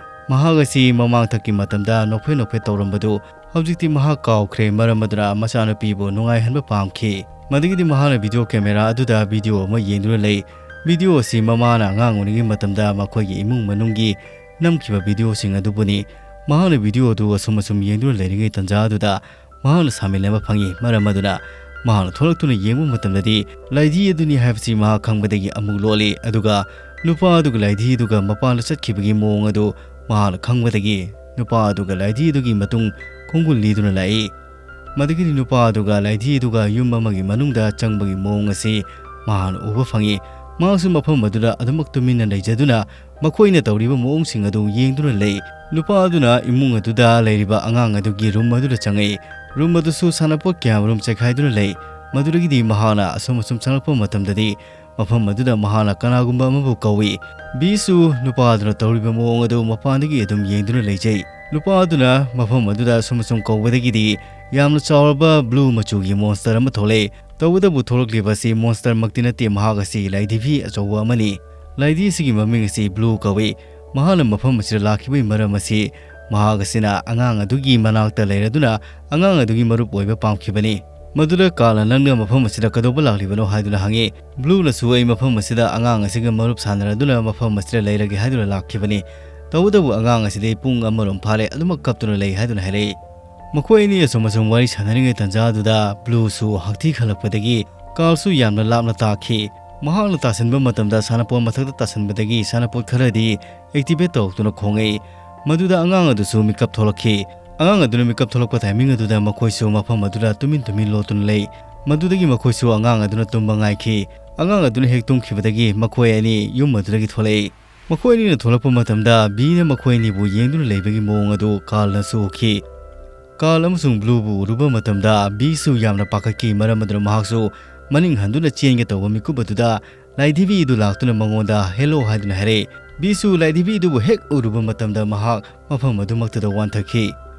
ꯃꯍꯥꯛ ꯑꯁꯤ ꯃꯃꯥꯡꯊꯛꯀꯤ ꯃꯇꯝꯗ ꯅꯣꯛꯐꯦꯠ ꯅꯣꯛꯐꯦꯠ ꯇꯧꯔꯝꯕꯗꯨ ꯍꯧꯖꯤꯛꯇꯤ ꯃꯍꯥꯛ ꯀꯥꯎꯈ꯭ꯔꯦ, ꯃꯔꯝ ꯑꯗꯨꯅ ꯃꯆꯥꯅꯨꯄꯤꯕꯨ ꯅꯨꯡꯉꯥꯏꯍꯟꯕ ꯄꯥꯝꯈꯤ꯫ ꯃꯗꯨꯒꯤꯗꯤ ꯃꯍꯥꯛꯅ ꯚꯤꯗꯤꯑꯣ ꯀꯦꯃꯦꯔꯥ ꯑꯗꯨꯗ ꯚꯤꯗꯤꯑꯣ ꯑꯃ ꯌꯦꯡꯗꯨꯅ ꯂꯩ꯫ ꯚꯤꯗꯤꯑꯣ ꯑꯁꯤ ꯃꯃꯥꯅ ꯑꯉꯥꯡ ꯑꯣꯏꯔꯤꯉꯩ ꯃꯇꯝꯗ ꯃꯈꯣꯏꯒꯤ ꯏꯃꯨꯡ ꯃꯅꯨꯡꯒꯤ ꯅꯝꯈꯤꯕ ꯚꯤꯗꯤꯑꯣꯁꯤꯡ ꯑꯗꯨꯕꯨꯅꯤ꯫ ꯃꯍꯥꯛꯅ ꯚꯤꯗꯤꯑꯣ ꯑꯗꯨ ꯑꯁꯨꯝ ꯑꯁꯨꯝ ꯌꯦꯡꯗꯨꯅ ꯂꯩꯔꯤꯉꯩ ꯇꯟꯖꯥ ꯑꯗꯨꯗ ꯃꯍꯥꯛꯅ ꯁꯥꯃꯤꯟ ꯑꯃ ꯐꯪꯉꯤ꯫ ꯃꯔꯝ ꯑꯗꯨꯅ ꯃꯍꯥꯛꯅ ꯊꯣꯛꯂꯛꯇꯨꯅ ꯌꯦꯡꯕ ꯃꯇꯝꯗꯗꯤ ꯂꯥꯏꯙꯤ ꯑꯗꯨꯅꯤ ꯍꯥꯏꯕꯁꯤ ꯃꯍꯥꯛ ꯈꯪꯕꯗꯒꯤ ꯑꯃꯨꯛ ꯂꯣꯠꯂꯤ꯫ ꯑꯗꯨꯒ ꯅꯨꯄꯥ ꯑꯗꯨꯒ ꯂꯥꯏꯙꯤ ꯑꯗꯨꯒ ꯃꯄꯥꯟꯗ ꯆꯠꯈꯤꯕꯒꯤ ꯃꯑꯣꯡ ꯑꯗꯨ ꯃꯍꯥꯛꯅ ꯈꯪꯕꯗꯒꯤ ꯅꯨꯄꯥ ꯑꯗꯨꯒ ꯂꯥꯏꯙꯤ ꯑꯗꯨꯒꯤ ꯃꯇꯨꯡ ꯈꯣꯡꯒꯨꯜ ꯂꯤꯗꯨꯅ ꯂꯥꯛꯏ꯫ ꯃꯗꯨꯒꯤꯗꯤ ꯅꯨꯄꯥ ꯑꯗꯨꯒ ꯂꯥꯏꯙꯤ ꯑꯗꯨꯒ ꯌꯨꯝ ꯑꯃꯒꯤ ꯃꯅꯨꯡꯗ ꯆꯪꯕꯒꯤ ꯃꯑꯣꯡ ꯑꯁꯤ ꯃꯍꯥꯛꯅ ꯎꯕ ꯐꯪꯏ꯫ ꯃꯍꯥꯛꯁꯨ ꯃꯐꯝ ꯑꯗꯨꯗ ꯑꯗꯨꯃꯛ ꯇꯨꯃꯤꯟꯅ ꯂꯩꯖꯗꯨꯅ ꯃꯈꯣꯏꯅ ꯇꯧꯔꯤꯕ ꯃꯑꯣꯡꯁꯤꯡ ꯑꯗꯨ ꯌꯦꯡꯗꯨꯅ ꯂꯩ꯫ ꯅꯨꯄꯥ ꯑꯗꯨꯅ ꯏꯃꯨꯡ ꯑꯗꯨꯗ ꯂꯩꯔꯤꯕ ꯑꯉꯥꯡ ꯑꯗꯨꯒꯤ ꯔꯨꯝ ꯑꯗꯨꯗ ꯆꯪꯉꯛꯏ꯫ ꯔꯨꯝ ꯑꯗꯨꯁꯨ ꯁꯥꯟꯅꯄꯣꯠ ꯀꯌꯥꯃꯔꯨꯝ ꯆꯥꯏꯈꯥꯏꯗꯨꯅ ꯂꯩ꯫ ꯃꯗꯨꯗꯒꯤꯗꯤ ꯃꯍꯥꯛꯅ ꯑꯁꯨꯝ ꯑꯁꯨꯝ ꯆꯪꯂꯛꯄ ꯃꯇꯝꯗꯗꯤ ꯃꯐꯝ ꯑꯗꯨꯗ ꯃꯍꯥꯛꯅ ꯀꯅꯥꯒꯨꯝꯕ ꯑꯃꯕꯨ ꯀꯧꯏ꯫ ꯕꯤꯁꯨ ꯅꯨꯄꯥ ꯑꯗꯨꯅ ꯇꯧꯔꯤꯕ ꯃꯑꯣꯡ ꯑꯗꯨ ꯃꯄꯥꯟꯗꯒꯤ ꯑꯗꯨꯝ ꯌꯦꯡꯗꯨꯅ ꯂꯩꯖꯩ꯫ ꯅꯨꯄꯥ ꯑꯗꯨꯅ ꯃꯐꯝ ꯑꯗꯨꯗ ꯑꯁꯨꯝ ꯑꯁꯨꯝ ꯀꯧꯕꯗꯒꯤꯗꯤ ꯌꯥꯝꯅ ꯆꯥꯎꯔꯕ ꯕ꯭ꯂꯨ ꯃꯆꯨꯒꯤ ꯃꯣꯟꯁꯇꯔ ꯑꯃ ꯊꯣꯛꯂꯛꯏ꯫ ꯇꯧꯕꯇꯕꯨ ꯊꯣꯛꯂꯛꯂꯤꯕ ꯑꯁꯤ ꯃꯣꯟꯁꯇꯔꯃꯛꯇꯤ ꯅꯠꯇꯦ, ꯃꯍꯥꯛ ꯑꯁꯤ ꯂꯥꯏꯙꯤꯕꯤ ꯑꯆꯧꯕ ꯑꯃꯅꯤ꯫ ꯂꯥꯏꯙꯤ ꯑꯁꯤꯒꯤ ꯃꯃꯤꯡ ꯑꯁꯤ ꯕ꯭ꯂꯨ ꯀꯧꯏ꯫ ꯃꯍꯥꯛꯅ ꯃꯐꯝ ꯑꯁꯤꯗ ꯂꯥꯛꯈꯤꯕꯒꯤ ꯃꯔꯝ ꯑꯁꯤ ꯃꯍꯥꯛ ꯑꯁꯤꯅ ꯑꯉꯥꯡ ꯑꯗꯨꯒꯤ ꯃꯅꯥꯛꯇ ꯂꯩꯔꯗꯨꯅ ꯑꯉꯥꯡ ꯑꯗꯨꯒꯤ ꯃꯔꯨꯞ ꯑꯣꯏꯕ ꯄꯥꯝꯈꯤꯕꯅꯤ꯫ ꯃꯗꯨꯗ ꯀꯥꯔꯜꯅ "ꯅꯪꯅ ꯃꯐꯝ ꯑꯁꯤꯗ ꯀꯩꯗꯧꯕ ꯂꯥꯛꯂꯤꯕꯅꯣ?" ꯍꯥꯏꯗꯨꯅ ꯍꯪꯉꯤ꯫ ꯕ꯭ꯂꯨꯅꯁꯨ "ꯑꯩ ꯃꯐꯝ ꯑꯁꯤꯗ ꯑꯉꯥꯡ ꯑꯁꯤꯒ ꯃꯔꯨꯞ ꯁꯥꯟꯅꯔꯗꯨꯅ ꯃꯐꯝ ꯑꯁꯤꯗ ꯂꯩꯔꯒꯦ ꯍꯥꯏꯗꯨꯅ ꯂꯥꯛꯈꯤꯕꯅꯤ꯫ ꯇꯧꯕꯇꯕꯨ ꯑꯉꯥꯡ ꯑꯁꯤꯗꯤ ꯄꯨꯡ ꯑꯃꯔꯣꯝ ꯐꯥꯔꯦ ꯑꯗꯨꯃꯛ ꯀꯞꯇꯨꯅ ꯂꯩ" ꯍꯥꯏꯗꯨꯅ ꯍꯥꯏꯔꯛꯏ꯫ ꯃꯈꯣꯏ ꯑꯅꯤ ꯑꯁꯨꯝ ꯑꯁꯨꯝ ꯋꯥꯔꯤ ꯁꯥꯟꯅꯔꯤꯉꯩ ꯇꯥꯟꯖꯥꯗꯨꯗ ꯕ꯭ꯂꯨꯁꯨ ꯍꯛꯊꯤ ꯈꯜꯂꯛꯄꯗꯒꯤ ꯀꯥꯔꯜꯁꯨ ꯌꯥꯝꯅ ꯂꯥꯞꯅ ꯇꯥꯈꯤ꯫ ꯃꯍꯥꯛꯅ ꯇꯥꯁꯤꯟꯕ ꯃꯇꯝꯗ ꯁꯥꯟꯅꯄꯣꯠ ꯃꯊꯛꯇ ꯇꯥꯁꯤꯟꯕꯗꯒꯤ ꯁꯥꯟꯅꯄꯣꯠ ꯈꯔꯗꯤ ꯑꯦꯛꯇꯤꯚꯦꯠ ꯇꯧꯔꯛꯇꯨꯅ ꯈꯣꯡꯉꯛꯏ꯫ ꯃꯗꯨꯗ ꯑꯉꯥꯡ ꯑꯗꯨꯁꯨ ꯃꯤꯀꯞ ꯊꯣꯛꯂꯛꯈꯤ꯫ ꯑꯉꯥꯡ ꯑꯗꯨꯅ ꯃꯤꯀꯞ ꯊꯣꯛꯂꯛꯄ ꯇꯥꯏꯃꯤꯡ ꯑꯗꯨꯗ ꯃꯈꯣꯏꯁꯨ ꯃꯐꯝ ꯑꯗꯨꯗ ꯇꯨꯃꯤꯟ ꯇꯨꯃꯤꯟ ꯂꯣꯠꯇꯨꯅ ꯂꯩ꯫ ꯃꯗꯨꯗꯒꯤ ꯃꯈꯣꯏꯁꯨ ꯑꯉꯥꯡ ꯑꯗꯨꯅ ꯇꯨꯝꯕ ꯉꯥꯏꯈꯤ꯫ ꯑꯉꯥꯡ ꯑꯗꯨꯅ ꯍꯦꯛ ꯇꯨꯝꯈꯤꯕꯗꯒꯤ ꯃꯈꯣꯏ ꯑꯅꯤ ꯌꯨꯝ ꯑꯗꯨꯗꯒꯤ ꯊꯣꯛꯂꯛꯏ꯫ ꯃꯈꯣꯏ ꯑꯅꯤꯅ ꯊꯣꯛꯂꯛꯄ ꯃꯇꯝꯗ ꯕꯤꯅ ꯃꯈꯣꯏ ꯑꯅꯤꯕꯨ ꯌꯦꯡꯗꯨꯅ ꯂꯩꯕꯒꯤ ꯃꯑꯣꯡ ꯑꯗꯨ ꯀꯥꯔꯜꯅꯁꯨ ꯎꯈꯤ꯫ ꯀꯥꯔꯜ ꯑꯃꯁꯨꯡ ꯕ꯭ꯂꯨꯕꯨ ꯎꯔꯨꯕ ꯃꯇꯝꯗ ꯕꯤꯁꯨ ꯌꯥꯝꯅ ꯄꯥꯈꯠꯈꯤ, ꯃꯔꯝ ꯑꯗꯨꯅ ꯃꯍꯥꯛꯁꯨ ꯃꯅꯤꯡ ꯍꯟꯗꯨꯅ ꯆꯦꯟꯒꯦ ꯇꯧꯕ ꯃꯤꯀꯨꯞ ꯑꯗꯨꯗ ꯂꯥꯏꯙꯤꯕꯤ ꯑꯗꯨ ꯂꯥꯛꯇꯨꯅ ꯃꯉꯣꯟꯗ "ꯍꯦꯜꯂꯣ" ꯍꯥꯏꯗꯨꯅ ꯍꯥꯏꯔꯛꯏ꯫ ꯕꯤꯁꯨ ꯂꯥꯏꯙꯤꯕꯤ ꯑꯗꯨꯕꯨ ꯍꯦꯛ ꯎꯔꯨꯕ ꯃꯇꯝꯗ ꯃꯍꯥꯛ ꯃꯐꯝ ꯑꯗꯨꯃꯛꯇꯗ ꯋꯥꯟꯊꯈꯤ꯫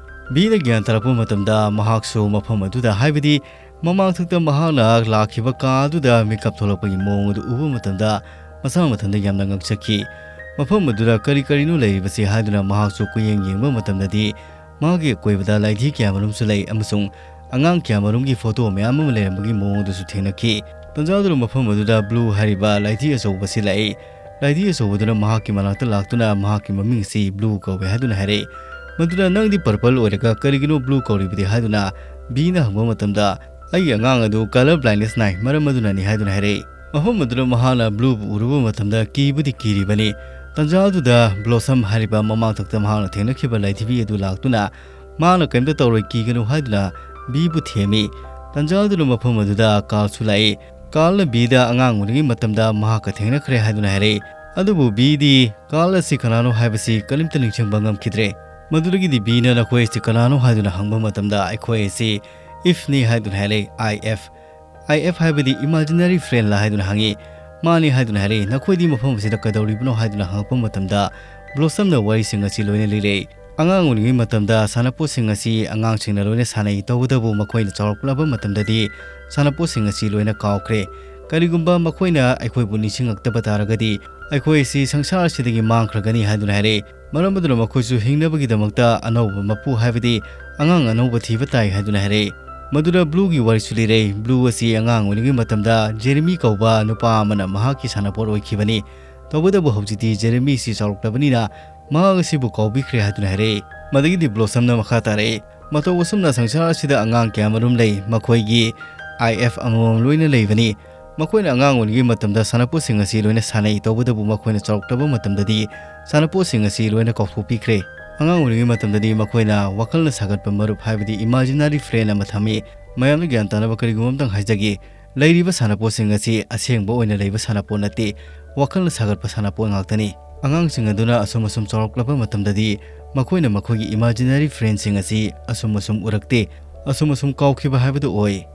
ꯕꯤꯅ ꯒ꯭ꯌꯥꯟ ꯇꯥꯔꯛꯄ ꯃꯇꯝꯗ ꯃꯍꯥꯛꯁꯨ ꯃꯐꯝ ꯑꯗꯨꯗ, ꯍꯥꯏꯕꯗꯤ ꯃꯃꯥꯡꯊꯛꯇ ꯃꯍꯥꯛꯅ ꯂꯥꯛꯈꯤꯕ ꯀꯥ ꯑꯗꯨꯗ ꯃꯤꯀꯞ ꯊꯣꯛꯂꯛꯄꯒꯤ ꯃꯑꯣꯡ ꯑꯗꯨ ꯎꯕ ꯃꯇꯝꯗ ꯃꯁꯥ ꯃꯊꯟꯇ ꯌꯥꯝꯅ ꯉꯛꯆꯈꯤ꯫ ꯃꯐꯝ ꯑꯗꯨꯗ ꯀꯔꯤ ꯀꯔꯤꯅꯣ ꯂꯩꯔꯤꯕꯁꯤ ꯍꯥꯏꯗꯨꯅ ꯃꯍꯥꯛꯁꯨ ꯀꯣꯏꯌꯦꯡ ꯌꯦꯡꯕ ꯃꯇꯝꯗꯗꯤ ꯃꯍꯥꯛꯀꯤ ꯑꯀꯣꯏꯕꯗ ꯂꯥꯏꯙꯤ ꯀꯌꯥꯃꯔꯨꯝꯁꯨ ꯂꯩ ꯑꯃꯁꯨꯡ ꯑꯉꯥꯡ ꯀꯌꯥꯃꯔꯨꯝꯒꯤ ꯐꯣꯇꯣ ꯃꯌꯥꯝ ꯑꯃ ꯂꯩꯔꯝꯕꯒꯤ ꯃꯑꯣꯡ ꯑꯗꯨꯁꯨ ꯊꯦꯡꯅꯈꯤ꯫ ꯇꯟꯖꯥꯗꯨꯗ ꯃꯐꯝ ꯑꯗꯨꯗ ꯕ꯭ꯂꯨ ꯍꯥꯏꯔꯤꯕ ꯂꯥꯏꯙꯤ ꯑꯆꯧꯕꯁꯤ ꯂꯥꯛꯏ꯫ ꯂꯥꯏꯙꯤ ꯑꯆꯧꯕꯗꯨꯅ ꯃꯍꯥꯛꯀꯤ ꯃꯅꯥꯛꯇ ꯂꯥꯛꯇꯨꯅ ꯃꯍꯥꯛꯀꯤ ꯃꯃꯤꯡ ꯑꯁꯤ ꯕ꯭ꯂꯨ ꯀꯧꯏ ꯍꯥꯏꯗꯨꯅ ꯍꯥꯏꯔꯛꯏ꯫ ꯃꯗꯨꯗ "ꯅꯪꯗꯤ ꯄꯔꯄꯜ ꯑꯣꯏꯔꯒ ꯀꯔꯤꯒꯤꯅꯣ ꯕ꯭ꯂꯨ ꯀꯧꯔꯤꯕꯗꯤ?" ꯍꯥꯏꯗꯨꯅ ꯕꯤꯅ ꯍꯪꯕ ꯃꯇꯝꯗ, "ꯑꯩꯒꯤ ꯑꯉꯥꯡ ꯑꯗꯨ ꯀꯂꯔ ꯕ꯭ꯂꯥꯏꯟꯗꯦꯁ ꯅꯥꯏ, ꯃꯔꯝ ꯑꯗꯨꯅꯅꯤ" ꯍꯥꯏꯗꯨꯅ ꯍꯥꯏꯔꯛꯏ꯫ ꯃꯐꯝ ꯑꯗꯨꯗ ꯃꯍꯥꯛꯅ ꯕ꯭ꯂꯨꯕꯨ ꯎꯔꯨꯕ ꯃꯇꯝꯗ ꯀꯤꯕꯨꯗꯤ ꯀꯤꯔꯤꯕꯅꯤ꯫ ꯇꯥꯟꯖꯥ ꯑꯗꯨꯗ ꯕ꯭ꯂꯣꯁꯝ ꯍꯥꯏꯔꯤꯕ ꯃꯃꯥꯡꯊꯛꯇ ꯃꯍꯥꯛꯅ ꯊꯦꯡꯅꯈꯤꯕ ꯂꯥꯏꯙꯤꯕꯤ ꯑꯗꯨ ꯂꯥꯛꯇꯨꯅ ꯃꯍꯥꯛꯅ ꯀꯔꯤꯝꯇ ꯇꯧꯔꯣꯏ, ꯀꯤꯒꯅꯨ ꯍꯥꯏꯗꯨꯅ ꯕꯤꯕꯨ ꯊꯦꯝꯃꯤ꯫ ꯇꯥꯟꯖꯥ ꯑꯗꯨꯗ ꯃꯐꯝ ꯑꯗꯨꯗ ꯀꯥꯔꯜꯁꯨ ꯂꯥꯛꯏ꯫ ꯀꯥꯔꯜꯅ ꯕꯤꯗ ꯑꯉꯥꯡ ꯑꯣꯏꯔꯤꯉꯩ ꯃꯇꯝꯗ ꯃꯍꯥꯛꯀ ꯊꯦꯡꯅꯈ꯭ꯔꯦ ꯍꯥꯏꯗꯨꯅ ꯍꯥꯏꯔꯛꯏ꯫ ꯑꯗꯨꯕꯨ ꯕꯤꯗꯤ ꯀꯥꯔꯜ ꯑꯁꯤ ꯀꯅꯥꯅꯣ ꯍꯥꯏꯕꯁꯤ ꯀꯔꯤꯝꯇ ꯅꯤꯡꯁꯤꯡꯕ ꯉꯝꯈꯤꯗ꯭ꯔꯦ꯫ ꯃꯗꯨꯗꯒꯤꯗꯤ ꯕꯤꯅ ꯅꯈꯣꯏ ꯑꯁꯤ ꯀꯅꯥꯅꯣ ꯍꯥꯏꯗꯨꯅ ꯍꯪꯕ ꯃꯇꯝꯗ ꯑꯩꯈꯣꯏ ꯑꯁꯤ ꯏꯐꯅꯤ ꯍꯥꯏꯗꯨꯅ ꯍꯥꯏꯔꯛꯏ, ꯑꯥꯏ ꯑꯦꯐ꯫ ꯑꯥꯏ ꯑꯦꯐ ꯍꯥꯏꯕꯗꯤ ꯏꯃꯥꯖꯤꯅꯔꯤ ꯐ꯭ꯔꯦꯟꯂ ꯍꯥꯏꯗꯨꯅ ꯍꯪꯉꯤ꯫ ꯃꯥꯅꯤ ꯍꯥꯏꯗꯨꯅ ꯍꯥꯏꯔꯛꯏ꯫ ꯅꯈꯣꯏꯗꯤ ꯃꯐꯝ ꯑꯁꯤꯗ ꯀꯩꯗꯧꯔꯤꯕꯅꯣ ꯍꯥꯏꯗꯨꯅ ꯍꯪꯉꯛꯄ ꯃꯇꯝꯗ ꯕ꯭ꯂꯣꯁꯝꯅ ꯋꯥꯔꯤꯁꯤꯡ ꯑꯁꯤ ꯂꯣꯏꯅ ꯂꯤꯔꯛꯏ꯫ ꯑꯉꯥꯡ ꯑꯣꯏꯔꯤꯉꯩ ꯃꯇꯝꯗ ꯁꯥꯟꯅꯄꯣꯠꯁꯤꯡ ꯑꯁꯤ ꯑꯉꯥꯡꯁꯤꯡꯅ ꯂꯣꯏꯅ ꯁꯥꯟꯅꯩ, ꯇꯧꯕꯇꯕꯨ ꯃꯈꯣꯏꯅ ꯆꯥꯎꯔꯛꯂꯕ ꯃꯇꯝꯗꯗꯤ ꯁꯥꯟꯅꯄꯣꯠꯁꯤꯡ ꯑꯁꯤ ꯂꯣꯏꯅ ꯀꯥꯎꯈ꯭ꯔꯦ꯫ ꯀꯔꯤꯒꯨꯝꯕ ꯃꯈꯣꯏꯅ ꯑꯩꯈꯣꯏꯕꯨ ꯅꯤꯡꯁꯤꯡꯂꯛꯇꯕ ꯇꯥꯔꯒꯗꯤ ꯑꯩꯈꯣꯏ ꯑꯁꯤ ꯁꯪꯁꯥꯔ ꯑꯁꯤꯗꯒꯤ ꯃꯥꯡꯈ꯭ꯔꯒꯅꯤ ꯍꯥꯏꯗꯨꯅ ꯍꯥꯏꯔꯛꯏ꯫ ꯃꯔꯝ ꯑꯗꯨꯅ ꯃꯈꯣꯏꯁꯨ ꯍꯤꯡꯅꯕꯒꯤꯗꯃꯛꯇ ꯑꯅꯧꯕ ꯃꯄꯨ ꯍꯥꯏꯕꯗꯤ ꯑꯉꯥꯡ ꯑꯅꯧꯕ ꯊꯤꯕ ꯇꯥꯏ ꯍꯥꯏꯗꯨꯅ ꯍꯥꯏꯔꯛꯏ꯫ ꯃꯗꯨꯗ ꯕ꯭ꯂꯨꯒꯤ ꯋꯥꯔꯤꯁꯨ ꯂꯤꯔꯛꯏ꯫ ꯕ꯭ꯂꯨ ꯑꯁꯤ ꯑꯉꯥꯡ ꯑꯣꯏꯔꯤꯉꯩ ꯃꯇꯝꯗ ꯖꯦꯔꯦꯃꯤ ꯀꯧꯕ ꯅꯨꯄꯥ ꯑꯃꯅ ꯃꯍꯥꯛꯀꯤ ꯁꯥꯟꯅꯄꯣꯠ ꯑꯣꯏꯈꯤꯕꯅꯤ꯫ ꯇꯧꯕꯇꯕꯨ ꯍꯧꯖꯤꯛꯇꯤ ꯖꯦꯔꯦꯃꯤ ꯑꯁꯤ ꯆꯥꯎꯔꯛꯂꯕꯅꯤꯅ ꯃꯍꯥꯛ ꯑꯁꯤꯕꯨ ꯀꯥꯎꯕꯤꯈ꯭ꯔꯦ ꯍꯥꯏꯗꯨꯅ ꯍꯥꯏꯔꯛꯏ꯫ ꯃꯗꯒꯤꯗꯤ ꯕ꯭ꯂꯣꯁꯝꯅ ꯃꯈꯥ ꯇꯥꯔꯛꯏ, ꯃꯇꯧ ꯑꯁꯨꯝꯅ ꯁꯪꯁꯥꯔ ꯑꯁꯤꯗ ꯑꯉꯥꯡ ꯀꯌꯥꯃꯔꯨꯝ ꯂꯩ, ꯃꯈꯣꯏꯒꯤ ꯑꯥꯏ ꯑꯦꯐ ꯑꯃꯃꯝ ꯂꯣꯏꯅ ꯂꯩꯕꯅꯤ꯫ ꯃꯈꯣꯏꯅ ꯑꯉꯥꯡ ꯑꯣꯏꯔꯤꯉꯩ ꯃꯇꯝꯗ ꯁꯥꯟꯅꯄꯣꯠꯁꯤꯡ ꯑꯁꯤ ꯂꯣꯏꯅ ꯁꯥꯟꯅꯩ, ꯇꯧꯕꯇꯕꯨ ꯃꯈꯣꯏꯅ ꯆꯥꯎꯔꯛꯂꯕ ꯃꯇꯝꯗꯗꯤ ꯁꯥꯟꯅꯄꯣꯠꯁꯤꯡ ꯑꯁꯤ ꯂꯣꯏꯅ ꯀꯥꯎꯊꯣꯛꯄꯤꯈ꯭ꯔꯦ꯫ ꯑꯉꯥꯡ ꯑꯣꯏꯔꯤꯉꯩ ꯃꯇꯝꯗꯗꯤ ꯃꯈꯣꯏꯅ ꯋꯥꯈꯜꯅ ꯁꯥꯒꯠꯄ ꯃꯔꯨꯞ ꯍꯥꯏꯕꯗꯤ ꯏꯃꯥꯖꯤꯅꯔꯤ ꯐ꯭ꯔꯦꯟ ꯑꯃ ꯊꯝꯃꯤ꯫ ꯃꯌꯥꯝꯅ ꯒ꯭ꯌꯥꯟ ꯇꯥꯅꯕ ꯀꯔꯤꯒꯨꯝꯕ ꯑꯃꯇꯪ ꯍꯥꯏꯖꯒꯦ꯫ ꯂꯩꯔꯤꯕ ꯁꯥꯟꯅꯄꯣꯠꯁꯤꯡ ꯑꯁꯤ ꯑꯁꯦꯡꯕ ꯑꯣꯏꯅ ꯂꯩꯕ ꯁꯥꯟꯅꯄꯣꯠ ꯅꯠꯇꯦ, ꯋꯥꯈꯜꯅ ꯁꯥꯒꯠꯄ ꯁꯥꯟꯅꯄꯣꯠ ꯉꯥꯛꯇꯅꯤ꯫ ꯑꯉꯥꯡꯁꯤꯡ ꯑꯗꯨꯅ ꯑꯁꯨꯝ ꯑꯁꯨꯝ ꯆꯥꯎꯔꯛꯂꯕ ꯃꯇꯝꯗꯗꯤ ꯃꯈꯣꯏꯅ ꯃꯈꯣꯏꯒꯤ ꯏꯃꯥꯖꯤꯅꯔꯤ ꯐ꯭ꯔꯦꯟꯁꯤꯡ ꯑꯁꯤ ꯑꯁꯨꯝ ꯑꯁꯨꯝ ꯎꯔꯛꯇꯦ, ꯑꯁꯨꯝ ꯑꯁꯨꯝ ꯀꯥꯎꯈꯤꯕ ꯍꯥꯏꯕꯗꯨ ꯑꯣꯏ꯫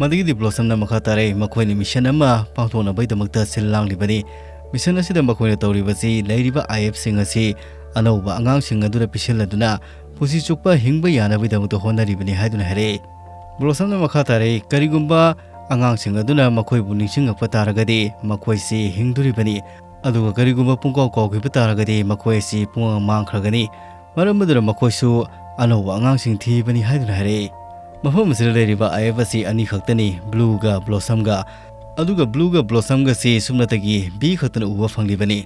ꯃꯗꯒꯤꯗꯤ ꯕ꯭ꯂꯣꯁꯝꯅ ꯃꯈꯥ ꯇꯥꯔꯛꯏ, ꯃꯈꯣꯏꯅ ꯃꯤꯁꯟ ꯑꯃ ꯄꯥꯡꯊꯣꯛꯅꯕꯒꯤꯗꯃꯛꯇ ꯁꯤꯜ ꯂꯥꯡꯂꯤꯕꯅꯤ꯫ ꯃꯤꯁꯟ ꯑꯁꯤꯗ ꯃꯈꯣꯏꯅ ꯇꯧꯔꯤꯕꯁꯤ ꯂꯩꯔꯤꯕ ꯑꯥꯏ ꯑꯦꯐꯁꯤꯡ ꯑꯁꯤ ꯑꯅꯧꯕ ꯑꯉꯥꯡꯁꯤꯡ ꯑꯗꯨꯗ ꯄꯤꯁꯤꯜꯂꯗꯨꯅ ꯄꯨꯟꯁꯤ ꯆꯨꯞꯄ ꯍꯤꯡꯕ ꯌꯥꯅꯕꯒꯤꯗꯃꯛꯇ ꯍꯣꯠꯅꯔꯤꯕꯅꯤ ꯍꯥꯏꯗꯨꯅ ꯍꯥꯏꯔꯛꯏ꯫ ꯕ꯭ꯂꯣꯁꯝꯅ ꯃꯈꯥ ꯇꯥꯔꯛꯏ, ꯀꯔꯤꯒꯨꯝꯕ ꯑꯉꯥꯡꯁꯤꯡ ꯑꯗꯨꯅ ꯃꯈꯣꯏꯕꯨ ꯅꯤꯡꯁꯤꯡꯂꯛꯄ ꯇꯥꯔꯒꯗꯤ ꯃꯈꯣꯏꯁꯤ ꯍꯤꯡꯗꯣꯔꯤꯕꯅꯤ, ꯑꯗꯨꯒ ꯀꯔꯤꯒꯨꯝꯕ ꯄꯨꯡꯀꯥꯎ ꯀꯥꯎꯈꯤꯕ ꯇꯥꯔꯒꯗꯤ ꯃꯈꯣꯏ ꯑꯁꯤ ꯄꯨꯡꯃꯥꯡ ꯃꯥꯡꯈ꯭ꯔꯒꯅꯤ꯫ ꯃꯔꯝ ꯑꯗꯨꯅ ꯃꯈꯣꯏꯁꯨ ꯑꯅꯧꯕ ꯑꯉꯥꯡꯁꯤꯡ ꯊꯤꯕꯅꯤ ꯍꯥꯏꯗꯨꯅ ꯍꯥꯏꯔꯛꯏ꯫ ꯃꯐꯝ ꯑꯁꯤꯗ ꯂꯩꯔꯤꯕ ꯑꯥꯏ ꯑꯦꯐ ꯑꯁꯤ ꯑꯅꯤ ꯈꯛꯇꯅꯤ, ꯕ꯭ꯂꯨꯒ ꯕ꯭ꯂꯣꯁꯝꯒ꯫ ꯑꯗꯨꯒ ꯕ꯭ꯂꯨꯒ ꯕ꯭ꯂꯣꯁꯝꯒꯁꯤ ꯁꯨꯞꯅꯇꯒꯤ ꯕꯤ ꯈꯛꯇꯅ ꯎꯕ ꯐꯪꯂꯤꯕꯅꯤ꯫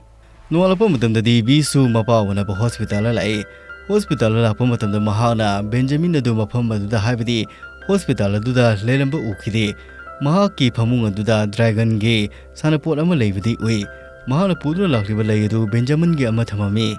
ꯅꯣꯡꯉꯥꯜꯂꯛꯄ ꯃꯇꯝꯗꯗꯤ ꯕꯤꯁꯨ ꯃꯄꯥ ꯎꯅꯕ ꯍꯣꯁꯄꯤꯇꯥꯜꯗ ꯂꯥꯛꯏ꯫ ꯍꯣꯁꯄꯤꯇꯥꯜꯗ ꯂꯥꯛꯄ ꯃꯇꯝꯗ ꯃꯍꯥꯛꯅ ꯕꯦꯟꯖꯥꯃꯤꯟ ꯑꯗꯨ ꯃꯐꯝ ꯑꯗꯨꯗ, ꯍꯥꯏꯕꯗꯤ ꯍꯣꯁꯄꯤꯇꯥꯜ ꯑꯗꯨꯗ ꯂꯩꯔꯝꯕ ꯎꯈꯤꯗꯦ꯫ ꯃꯍꯥꯛꯀꯤ ꯐꯃꯨꯡ ꯑꯗꯨꯗ ꯗ꯭ꯔꯥꯒꯟꯒꯤ ꯁꯥꯟꯅꯄꯣꯠ ꯑꯃ ꯂꯩꯕꯗꯤ ꯎꯏ꯫ ꯃꯍꯥꯛꯅ ꯄꯨꯗꯨꯅ ꯂꯥꯛꯂꯤꯕ ꯂꯩ ꯑꯗꯨ ꯕꯦꯟꯖꯥꯃꯤꯟꯒꯤ ꯑꯃ ꯊꯝꯃꯝꯃꯤ꯫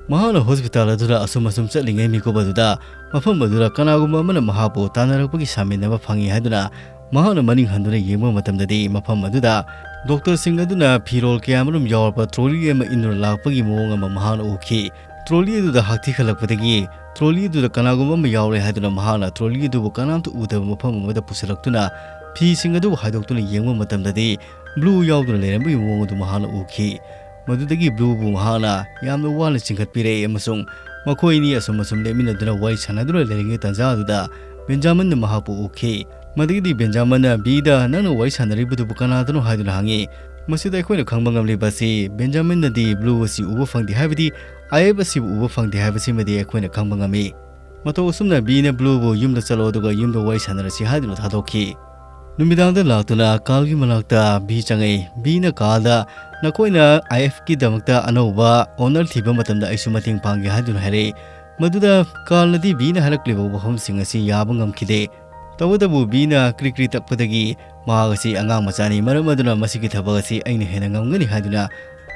ꯃꯍꯥꯛꯅ ꯍꯣꯁꯄꯤꯇꯥꯜ ꯑꯗꯨꯗ ꯑꯁꯨꯝ ꯑꯁꯨꯝ ꯆꯠꯂꯤꯉꯩ ꯃꯤꯀꯨꯞ ꯑꯗꯨꯗ ꯃꯐꯝ ꯑꯗꯨꯗ ꯀꯅꯥꯒꯨꯝꯕ ꯑꯃꯅ ꯃꯍꯥꯛꯄꯨ ꯇꯥꯟꯅꯔꯛꯄꯒꯤ ꯁꯥꯃꯤꯟ ꯑꯃ ꯐꯪꯏ ꯍꯥꯏꯗꯨꯅ ꯃꯍꯥꯛꯅ ꯃꯅꯤꯡ ꯍꯟꯗꯨꯅ ꯌꯦꯡꯕ ꯃꯇꯝꯗꯗꯤ ꯃꯐꯝ ꯑꯗꯨꯗ ꯗꯣꯛꯇꯔꯁꯤꯡ ꯑꯗꯨꯅ ꯐꯤꯔꯣꯜ ꯀꯌꯥꯃꯔꯨꯝ ꯌꯥꯎꯔꯕ ꯇ꯭ꯔꯣꯂꯤ ꯑꯃ ꯏꯟꯗꯨꯅ ꯂꯥꯛꯄꯒꯤ ꯃꯑꯣꯡ ꯑꯃ ꯃꯍꯥꯛꯅ ꯎꯈꯤ꯫ ꯇ꯭ꯔꯣꯂꯤ ꯑꯗꯨꯗ ꯍꯥꯛꯊꯤꯈꯠꯂꯛꯄꯗꯒꯤ ꯇ꯭ꯔꯣꯂꯤ ꯑꯗꯨꯗ ꯀꯅꯥꯒꯨꯝꯕ ꯑꯃ ꯌꯥꯎꯔꯦ ꯍꯥꯏꯗꯨꯅ ꯃꯍꯥꯛꯅ ꯇ꯭ꯔꯣꯂꯤ ꯑꯗꯨꯕꯨ ꯀꯅꯥꯝꯇ ꯎꯗꯕ ꯃꯐꯝ ꯑꯃꯗ ꯄꯨꯁꯤꯜꯂꯛꯇꯨꯅ ꯐꯤꯁꯤꯡ ꯑꯗꯨꯕꯨ ꯍꯥꯏꯗꯣꯛꯇꯨꯅ ꯌꯦꯡꯕ ꯃꯇꯝꯗꯗꯤ ꯕ꯭ꯂꯨ ꯌꯥꯎꯗꯨꯅ ꯂꯩꯔꯝꯕꯒꯤ ꯃꯑꯣꯡ ꯑꯗꯨ ꯃꯍꯥꯛꯅ ꯎꯈꯤ꯫ ꯃꯗꯨꯗꯒꯤ ꯕ꯭ꯂꯨꯕꯨ ꯃꯍꯥꯛꯅ ꯌꯥꯝꯅ ꯋꯥꯅ ꯆꯤꯡꯈꯠꯄꯤꯔꯛꯏ ꯑꯃꯁꯨꯡ ꯃꯈꯣꯏ ꯑꯅꯤ ꯑꯁꯨꯝ ꯑꯁꯨꯝ ꯂꯦꯞꯃꯤꯟꯅꯗꯨꯅ ꯋꯥꯔꯤ ꯁꯥꯟꯅꯗꯨꯅ ꯂꯩꯔꯤꯉꯩ ꯇꯥꯟꯖꯥ ꯑꯗꯨꯗ ꯕꯦꯟꯖꯥꯃꯤꯟꯅ ꯃꯍꯥꯛꯄꯨ ꯎꯈꯤ꯫ ꯃꯗꯨꯗꯒꯤꯗꯤ ꯕꯦꯟꯖꯥꯃꯤꯟꯅ ꯕꯤꯗ "ꯅꯪꯅ ꯋꯥꯔꯤ ꯁꯥꯟꯅꯔꯤꯕꯗꯨꯕꯨ ꯀꯅꯥꯗꯅꯣ?" ꯍꯥꯏꯗꯨꯅ ꯍꯪꯉꯤ꯫ ꯃꯁꯤꯗ ꯑꯩꯈꯣꯏꯅ ꯈꯪꯕ ꯉꯝꯂꯤꯕ ꯑꯁꯤ ꯕꯦꯟꯖꯥꯃꯤꯟꯅꯗꯤ ꯕ꯭ꯂꯨ ꯑꯁꯤ ꯎꯕ ꯐꯪꯗꯦ, ꯍꯥꯏꯕꯗꯤ ꯑꯥꯏ ꯑꯦꯐ ꯑꯁꯤꯕꯨ ꯎꯕ ꯐꯪꯗꯦ ꯍꯥꯏꯕꯁꯤꯃꯗꯤ ꯑꯩꯈꯣꯏꯅ ꯈꯪꯕ ꯉꯝꯃꯤ꯫ ꯃꯇꯧ ꯑꯁꯨꯝꯅ ꯕꯤꯅ ꯕ꯭ꯂꯨꯕꯨ "ꯌꯨꯝꯗ ꯆꯠꯂꯣ ꯑꯗꯨꯒ ꯌꯨꯝꯗ ꯋꯥꯔꯤ ꯁꯥꯟꯅꯔꯁꯤ" ꯍꯥꯏꯗꯨꯅ ꯊꯥꯗꯣꯛꯈꯤ꯫ ꯅꯨꯃꯤꯗꯥꯡꯗ ꯂꯥꯛꯇꯨꯅ ꯀꯥꯔꯜꯒꯤ ꯃꯅꯥꯛꯇ ꯕꯤ ꯆꯪꯉꯛꯏ꯫ ꯕꯤꯅ ꯀꯥꯔꯜꯗ "ꯅꯈꯣꯏꯅ ꯑꯥꯏ ꯑꯦꯐꯀꯤꯗꯃꯛꯇ ꯑꯅꯧꯕ ꯑꯣꯅꯔ ꯊꯤꯕ ꯃꯇꯝꯗ ꯑꯩꯁꯨ ꯃꯇꯦꯡ ꯄꯥꯡꯒꯦ" ꯍꯥꯏꯗꯨꯅ ꯍꯥꯏꯔꯛꯏ꯫ ꯃꯗꯨꯗ ꯀꯥꯔꯜꯅꯗꯤ ꯕꯤꯅ ꯍꯥꯏꯔꯛꯂꯤꯕ ꯋꯥꯐꯝꯁꯤꯡ ꯑꯁꯤ ꯌꯥꯕ ꯉꯝꯈꯤꯗꯦ꯫ ꯇꯧꯕꯇꯕꯨ ꯕꯤꯅ ꯀ꯭ꯔꯤꯛ ꯀ꯭ꯔꯤ ꯇꯛꯄꯗꯒꯤ ꯃꯍꯥꯛ ꯑꯁꯤ ꯑꯉꯥꯡ ꯃꯆꯥꯅꯤ, ꯃꯔꯝ ꯑꯗꯨꯅ ꯃꯁꯤꯒꯤ ꯊꯕꯛ ꯑꯁꯤ ꯑꯩꯅ ꯍꯦꯟꯅ ꯉꯝꯒꯅꯤ ꯍꯥꯏꯗꯨꯅ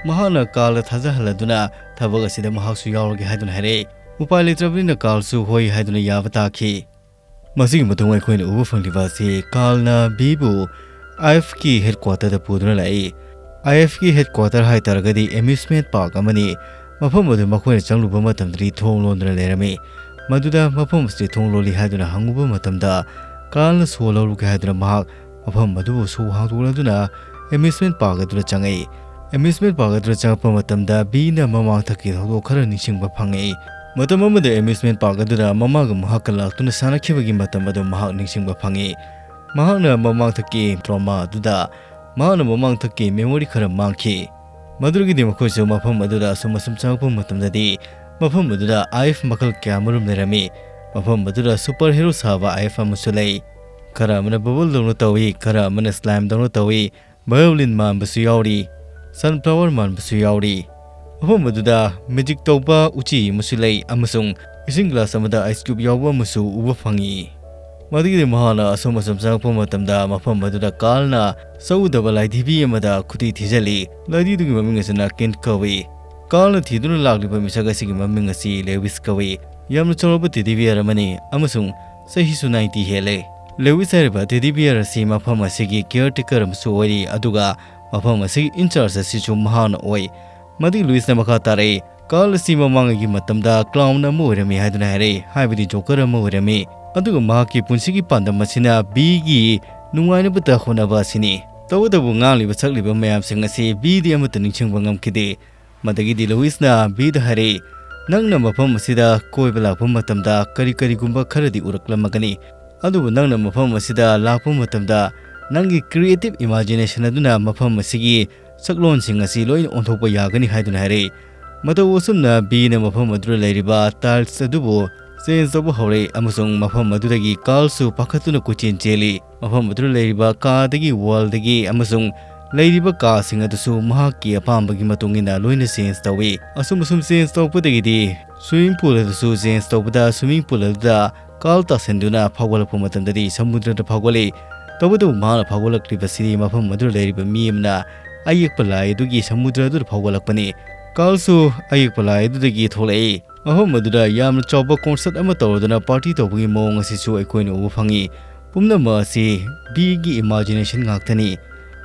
ꯃꯍꯥꯛꯅ ꯀꯥꯔꯜꯗ ꯊꯥꯖꯍꯜꯂꯗꯨꯅ ꯊꯕꯛ ꯑꯁꯤꯗ ꯃꯍꯥꯛꯁꯨ ꯌꯥꯎꯔꯒꯦ ꯍꯥꯏꯗꯨꯅ ꯍꯥꯏꯔꯛꯏ꯫ ꯎꯄꯥꯏ ꯂꯩꯇ꯭ꯔꯕꯅꯤꯅ ꯀꯥꯔꯜꯁꯨ ꯍꯣꯏ ꯍꯥꯏꯗꯨꯅ ꯌꯥꯕ ꯇꯥꯈꯤ꯫ ꯃꯁꯤꯒꯤ ꯃꯇꯨꯡ ꯑꯩꯈꯣꯏꯅ ꯎꯕ ꯐꯪꯂꯤꯕ ꯑꯁꯤ ꯀꯥꯔꯜꯅ ꯕꯤꯕꯨ ꯑꯥꯏ ꯑꯦꯐꯀꯤ ꯍꯦꯗꯀ꯭ꯋꯥꯇꯔꯗ ꯄꯨꯗꯨꯅ ꯂꯥꯛꯏ꯫ ꯑꯥꯏ ꯑꯦꯐꯀꯤ ꯍꯦꯗꯀ꯭ꯋꯥꯇꯔ ꯍꯥꯏ ꯇꯥꯔꯒꯗꯤ ꯑꯦꯃ꯭ꯌꯨꯁꯃꯦꯟ ꯄꯥꯔꯛ ꯑꯃꯅꯤ꯫ ꯃꯐꯝ ꯑꯗꯨ ꯃꯈꯣꯏꯅ ꯆꯪꯂꯨꯕ ꯃꯇꯝꯗꯗꯤ ꯊꯣꯡ ꯂꯣꯟꯗꯨꯅ ꯂꯩꯔꯝꯃꯤ꯫ ꯃꯗꯨꯗ ꯃꯐꯝ ꯑꯁꯤ ꯊꯣꯡ ꯂꯣꯜꯂꯤ ꯍꯥꯏꯗꯨꯅ ꯍꯪꯉꯨꯕ ꯃꯇꯝꯗ ꯀꯥꯔꯜꯅ ꯁꯣ ꯂꯧꯔꯨꯒꯦ ꯍꯥꯏꯗꯨꯅ ꯃꯍꯥꯛ ꯃꯐꯝ ꯑꯗꯨꯕꯨ ꯁꯣ ꯍꯥꯡꯗꯣꯛꯂꯗꯨꯅ ꯑꯦꯃ꯭ꯌꯨꯁꯃꯦꯟ ꯄꯥꯔꯛ ꯑꯗꯨꯗ ꯆꯪꯉꯛꯏ꯫ ꯑꯦꯃ꯭ꯌꯨꯁꯃꯦꯟ ꯄꯥꯔꯛ ꯑꯗꯨꯗ ꯆꯪꯉꯛꯄ ꯃꯇꯝꯗ ꯕꯤꯅ ꯃꯃꯥꯡꯊꯛꯀꯤ ꯊꯧꯗꯣꯛ ꯈꯔ ꯅꯤꯡꯁꯤꯡꯕ ꯐꯪꯉꯛꯏ꯫ ꯃꯇꯝ ꯑꯃꯗ ꯑꯦꯃ꯭ꯌꯨꯁꯃꯦꯟ ꯄꯥꯔꯛ ꯑꯗꯨꯗ ꯃꯃꯥꯒ ꯃꯍꯥꯛꯀ ꯂꯥꯛꯇꯨꯅ ꯁꯥꯟꯅꯈꯤꯕꯒꯤ ꯃꯇꯝ ꯑꯗꯨ ꯃꯍꯥꯛ ꯅꯤꯡꯁꯤꯡꯕ ꯐꯪꯉꯤ꯫ ꯃꯍꯥꯛꯅ ꯃꯃꯥꯡꯊꯛꯀꯤ ꯇ꯭ꯔꯣꯃꯥ ꯑꯗꯨꯗ ꯃꯍꯥꯛꯅ ꯃꯃꯥꯡꯊꯛꯀꯤ ꯃꯦꯃꯣꯔꯤ ꯈꯔ ꯃꯥꯡꯈꯤ꯫ ꯃꯗꯨꯗꯒꯤꯗꯤ ꯃꯈꯣꯏꯁꯨ ꯃꯐꯝ ꯑꯗꯨꯗ ꯑꯁꯨꯝ ꯑꯁꯨꯝ ꯆꯪꯉꯛꯄ ꯃꯇꯝꯗꯗꯤ ꯃꯐꯝ ꯑꯗꯨꯗ ꯑꯥꯏ ꯑꯦꯐ ꯃꯈꯜ ꯀꯌꯥ ꯃꯔꯨꯝ ꯂꯩꯔꯝꯃꯤ꯫ ꯃꯐꯝ ꯑꯗꯨꯗ ꯁꯨꯄꯔ ꯍꯦꯔꯣ ꯁꯥꯕ ꯑꯥꯏ ꯑꯦꯐ ꯑꯃꯁꯨ ꯂꯩ꯫ ꯈꯔ ꯑꯃꯅ ꯕꯕꯜ ꯗꯧꯅ ꯇꯧꯏ, ꯈꯔ ꯑꯃꯅ ꯁ꯭ꯂꯥꯏꯝ ꯗꯧꯅ ꯇꯧꯏ, ꯚꯥꯏꯑꯣꯂꯤꯟ ꯃꯥꯟꯕꯁꯨ ꯌꯥꯎꯔꯤ, ꯁꯟꯐ꯭ꯂꯥꯋꯔ ꯃꯥꯟꯕꯁꯨ ꯌꯥꯎꯔꯤ꯫ ꯃꯐꯝ ꯑꯗꯨꯗ ꯃꯦꯖꯤꯛ ꯇꯧꯕ ꯎꯆꯤ ꯑꯃꯁꯨ ꯂꯩ ꯑꯃꯁꯨꯡ ꯏꯁꯤꯡ ꯒ꯭ꯂꯥꯁ ꯑꯃꯗ ꯑꯥꯏꯁ ꯀ꯭ꯌꯨꯕ ꯌꯥꯎꯕ ꯑꯃꯁꯨ ꯎꯕ ꯐꯪꯉꯤ꯫ ꯃꯗꯨꯒꯤꯗꯤ ꯃꯍꯥꯛꯅ ꯑꯁꯨꯝ ꯑꯁꯨꯝ ꯆꯪꯉꯛꯄ ꯃꯇꯝꯗ ꯃꯐꯝ ꯑꯗꯨꯗ ꯀꯥꯔꯜꯅ ꯁꯛꯎꯗꯕ ꯂꯥꯏꯙꯤꯕꯤ ꯑꯃꯗ ꯈꯨꯗꯤ ꯊꯤꯖꯤꯜꯂꯤ꯫ ꯂꯥꯏꯙꯤꯗꯨꯒꯤ ꯃꯃꯤꯡ ꯑꯁꯤꯅ ꯀꯤꯟ ꯀꯧꯏ꯫ ꯀꯥꯔꯜꯅ ꯊꯤꯗꯨꯅ ꯂꯥꯛꯂꯤꯕ ꯃꯤꯁꯛ ꯑꯁꯤꯒꯤ ꯃꯃꯤꯡ ꯑꯁꯤ ꯂꯦꯋꯤꯁ ꯀꯧꯏ꯫ ꯌꯥꯝꯅ ꯆꯥꯎꯔꯕ ꯇꯦꯗꯤ ꯕꯤꯌꯔ ꯑꯃꯅꯤ ꯑꯃꯁꯨꯡ ꯆꯍꯤꯁꯨ ꯅꯥꯏꯟꯇꯤ ꯍꯦꯜꯂꯦ꯫ ꯂꯦꯋꯤꯁ ꯍꯥꯏꯔꯤꯕ ꯇꯦꯗꯤ ꯕꯤꯌꯔ ꯑꯁꯤ ꯃꯐꯝ ꯑꯁꯤꯒꯤ ꯀꯤꯌꯔ ꯇꯦꯀꯔ ꯑꯃꯁꯨ ꯑꯣꯏꯔꯤ, ꯑꯗꯨꯒ ꯃꯐꯝ ꯑꯁꯤꯒꯤ ꯏꯟꯆꯥꯔꯖ ꯑꯁꯤꯁꯨ ꯃꯍꯥꯛꯅ ꯑꯣꯏ꯫ ꯃꯗꯨꯒꯤ ꯂꯨꯏꯁꯅ ꯃꯈꯥ ꯇꯥꯔꯛꯏ, "ꯀꯥꯔꯜ ꯑꯁꯤ ꯃꯃꯥꯡꯉꯩꯒꯤ ꯃꯇꯝꯗ ꯀ꯭ꯂꯥꯎꯟ ꯑꯃ ꯑꯣꯏꯔꯝꯃꯤ" ꯍꯥꯏꯗꯨꯅ ꯍꯥꯏꯔꯛꯏ, ꯍꯥꯏꯕꯗꯤ ꯖꯣꯀꯔ ꯑꯃ ꯑꯣꯏꯔꯝꯃꯤ꯫ ꯑꯗꯨꯒ ꯃꯍꯥꯛꯀꯤ ꯄꯨꯟꯁꯤꯒꯤ ꯄꯥꯟꯗꯝ ꯑꯁꯤꯅ ꯕꯤꯒꯤ ꯅꯨꯡꯉꯥꯏꯅꯕꯇ ꯍꯣꯠꯅꯕ ꯑꯁꯤꯅꯤ꯫ ꯇꯧꯕꯇꯕꯨ ꯉꯥꯡꯂꯤꯕ ꯁꯛꯂꯤꯕ ꯃꯌꯥꯝꯁꯤꯡ ꯑꯁꯤ ꯕꯤꯗꯤ ꯑꯃꯠꯇ ꯅꯤꯡꯁꯤꯡꯕ ꯉꯝꯈꯤꯗꯦ꯫ ꯃꯗꯒꯤꯗꯤ ꯂꯨꯏꯁꯅ ꯕꯤꯗ ꯍꯥꯏꯔꯛꯏ, "ꯅꯪꯅ ꯃꯐꯝ ꯑꯁꯤꯗ ꯀꯣꯏꯕ ꯂꯥꯛꯄ ꯃꯇꯝꯗ ꯀꯔꯤ ꯀꯔꯤꯒꯨꯝꯕ ꯈꯔꯗꯤ ꯎꯔꯛꯂꯝꯃꯒꯅꯤ, ꯑꯗꯨꯕꯨ ꯅꯪꯅ ꯃꯐꯝ ꯑꯁꯤꯗ ꯂꯥꯛꯄ ꯃꯇꯝꯗ ꯅꯪꯒꯤ ꯀ꯭ꯔꯤꯌꯦꯇꯤꯚ ꯏꯃꯥꯖꯤꯅꯦꯁꯟ ꯑꯗꯨꯅ ꯃꯐꯝ ꯑꯁꯤꯒꯤ ꯁꯛꯂꯣꯟꯁꯤꯡ ꯑꯁꯤ ꯂꯣꯏꯅ ꯑꯣꯟꯊꯣꯛꯄ ꯌꯥꯒꯅꯤ" ꯍꯥꯏꯗꯨꯅ ꯍꯥꯏꯔꯛꯏ꯫ ꯃꯇꯧ ꯑꯁꯨꯝꯅ ꯕꯤꯅ ꯃꯐꯝ ꯑꯗꯨꯗ ꯂꯩꯔꯤꯕ ꯇꯥꯏꯜꯁ ꯑꯗꯨꯕꯨ ꯆꯦꯟꯖ ꯇꯧꯕ ꯍꯧꯔꯛꯏ, ꯑꯃꯁꯨꯡ ꯃꯐꯝ ꯑꯗꯨꯗꯒꯤ ꯀꯥꯔꯜꯁꯨ ꯄꯥꯈꯠꯇꯨꯅ ꯀꯣꯏꯆꯦꯟ ꯆꯦꯜꯂꯤ꯫ ꯃꯐꯝ ꯑꯗꯨꯗ ꯂꯩꯔꯤꯕ ꯀꯥꯗꯒꯤ, ꯋꯥꯜꯗꯒꯤ ꯑꯃꯁꯨꯡ ꯂꯩꯔꯤꯕ ꯀꯥꯁꯤꯡ ꯑꯗꯨꯁꯨ ꯃꯍꯥꯛꯀꯤ ꯑꯄꯥꯝꯕꯒꯤ ꯃꯇꯨꯡ ꯏꯟꯅ ꯂꯣꯏꯅ ꯆꯦꯟꯖ ꯇꯧꯏ꯫ ꯑꯁꯨꯝ ꯑꯁꯨꯝ ꯆꯦꯟꯖ ꯇꯧꯔꯛꯄꯗꯒꯤꯗꯤ ꯁ꯭ꯋꯤꯃꯤꯡ ꯄꯨꯜ ꯑꯗꯨꯁꯨ ꯆꯦꯟꯖ ꯇꯧꯕꯗ, ꯁ꯭ꯋꯤꯃꯤꯡ ꯄꯨꯜ ꯑꯗꯨꯗ ꯀꯥꯔꯜ ꯇꯥꯁꯤꯟꯗꯨꯅ ꯐꯥꯎꯒꯠꯂꯛꯄ ꯃꯇꯝꯗꯗꯤ ꯁꯃꯨꯗ꯭ꯔꯗ ꯐꯥꯎꯒꯠꯂꯤ꯫ ꯇꯧꯕꯇꯕꯨ ꯃꯍꯥꯛꯅ ꯐꯥꯎꯒꯠꯂꯛꯂꯤꯕꯁꯤꯗꯤ ꯃꯐꯝ ꯑꯗꯨꯗ ꯂꯩꯔꯤꯕ ꯃꯤ ꯑꯃꯅ ꯑꯌꯦꯛꯄ ꯂꯥꯏ ꯑꯗꯨꯒꯤ ꯁꯃꯨꯗ꯭ꯔ ꯑꯗꯨꯗ ꯐꯥꯎꯒꯠꯂꯛꯄꯅꯤ꯫ ꯀꯥꯔꯜꯁꯨ ꯑꯌꯦꯛꯄ ꯂꯥꯏ ꯑꯗꯨꯗꯒꯤ ꯊꯣꯛꯂꯛꯏ꯫ ꯃꯐꯝ ꯑꯗꯨꯗ ꯌꯥꯝꯅ ꯆꯥꯎꯕ ꯀꯣꯟꯁꯔꯠ ꯑꯃ ꯇꯧꯔꯗꯨꯅ ꯄꯥꯔꯇꯤ ꯇꯧꯕꯒꯤ ꯃꯑꯣꯡ ꯑꯁꯤꯁꯨ ꯑꯩꯈꯣꯏꯅ ꯎꯕ ꯐꯪꯉꯤ꯫ ꯄꯨꯝꯅꯃꯛ ꯑꯁꯤ ꯕꯤꯒꯤ ꯏꯃꯥꯖꯤꯅꯦꯁꯟ ꯉꯥꯛꯇꯅꯤ꯫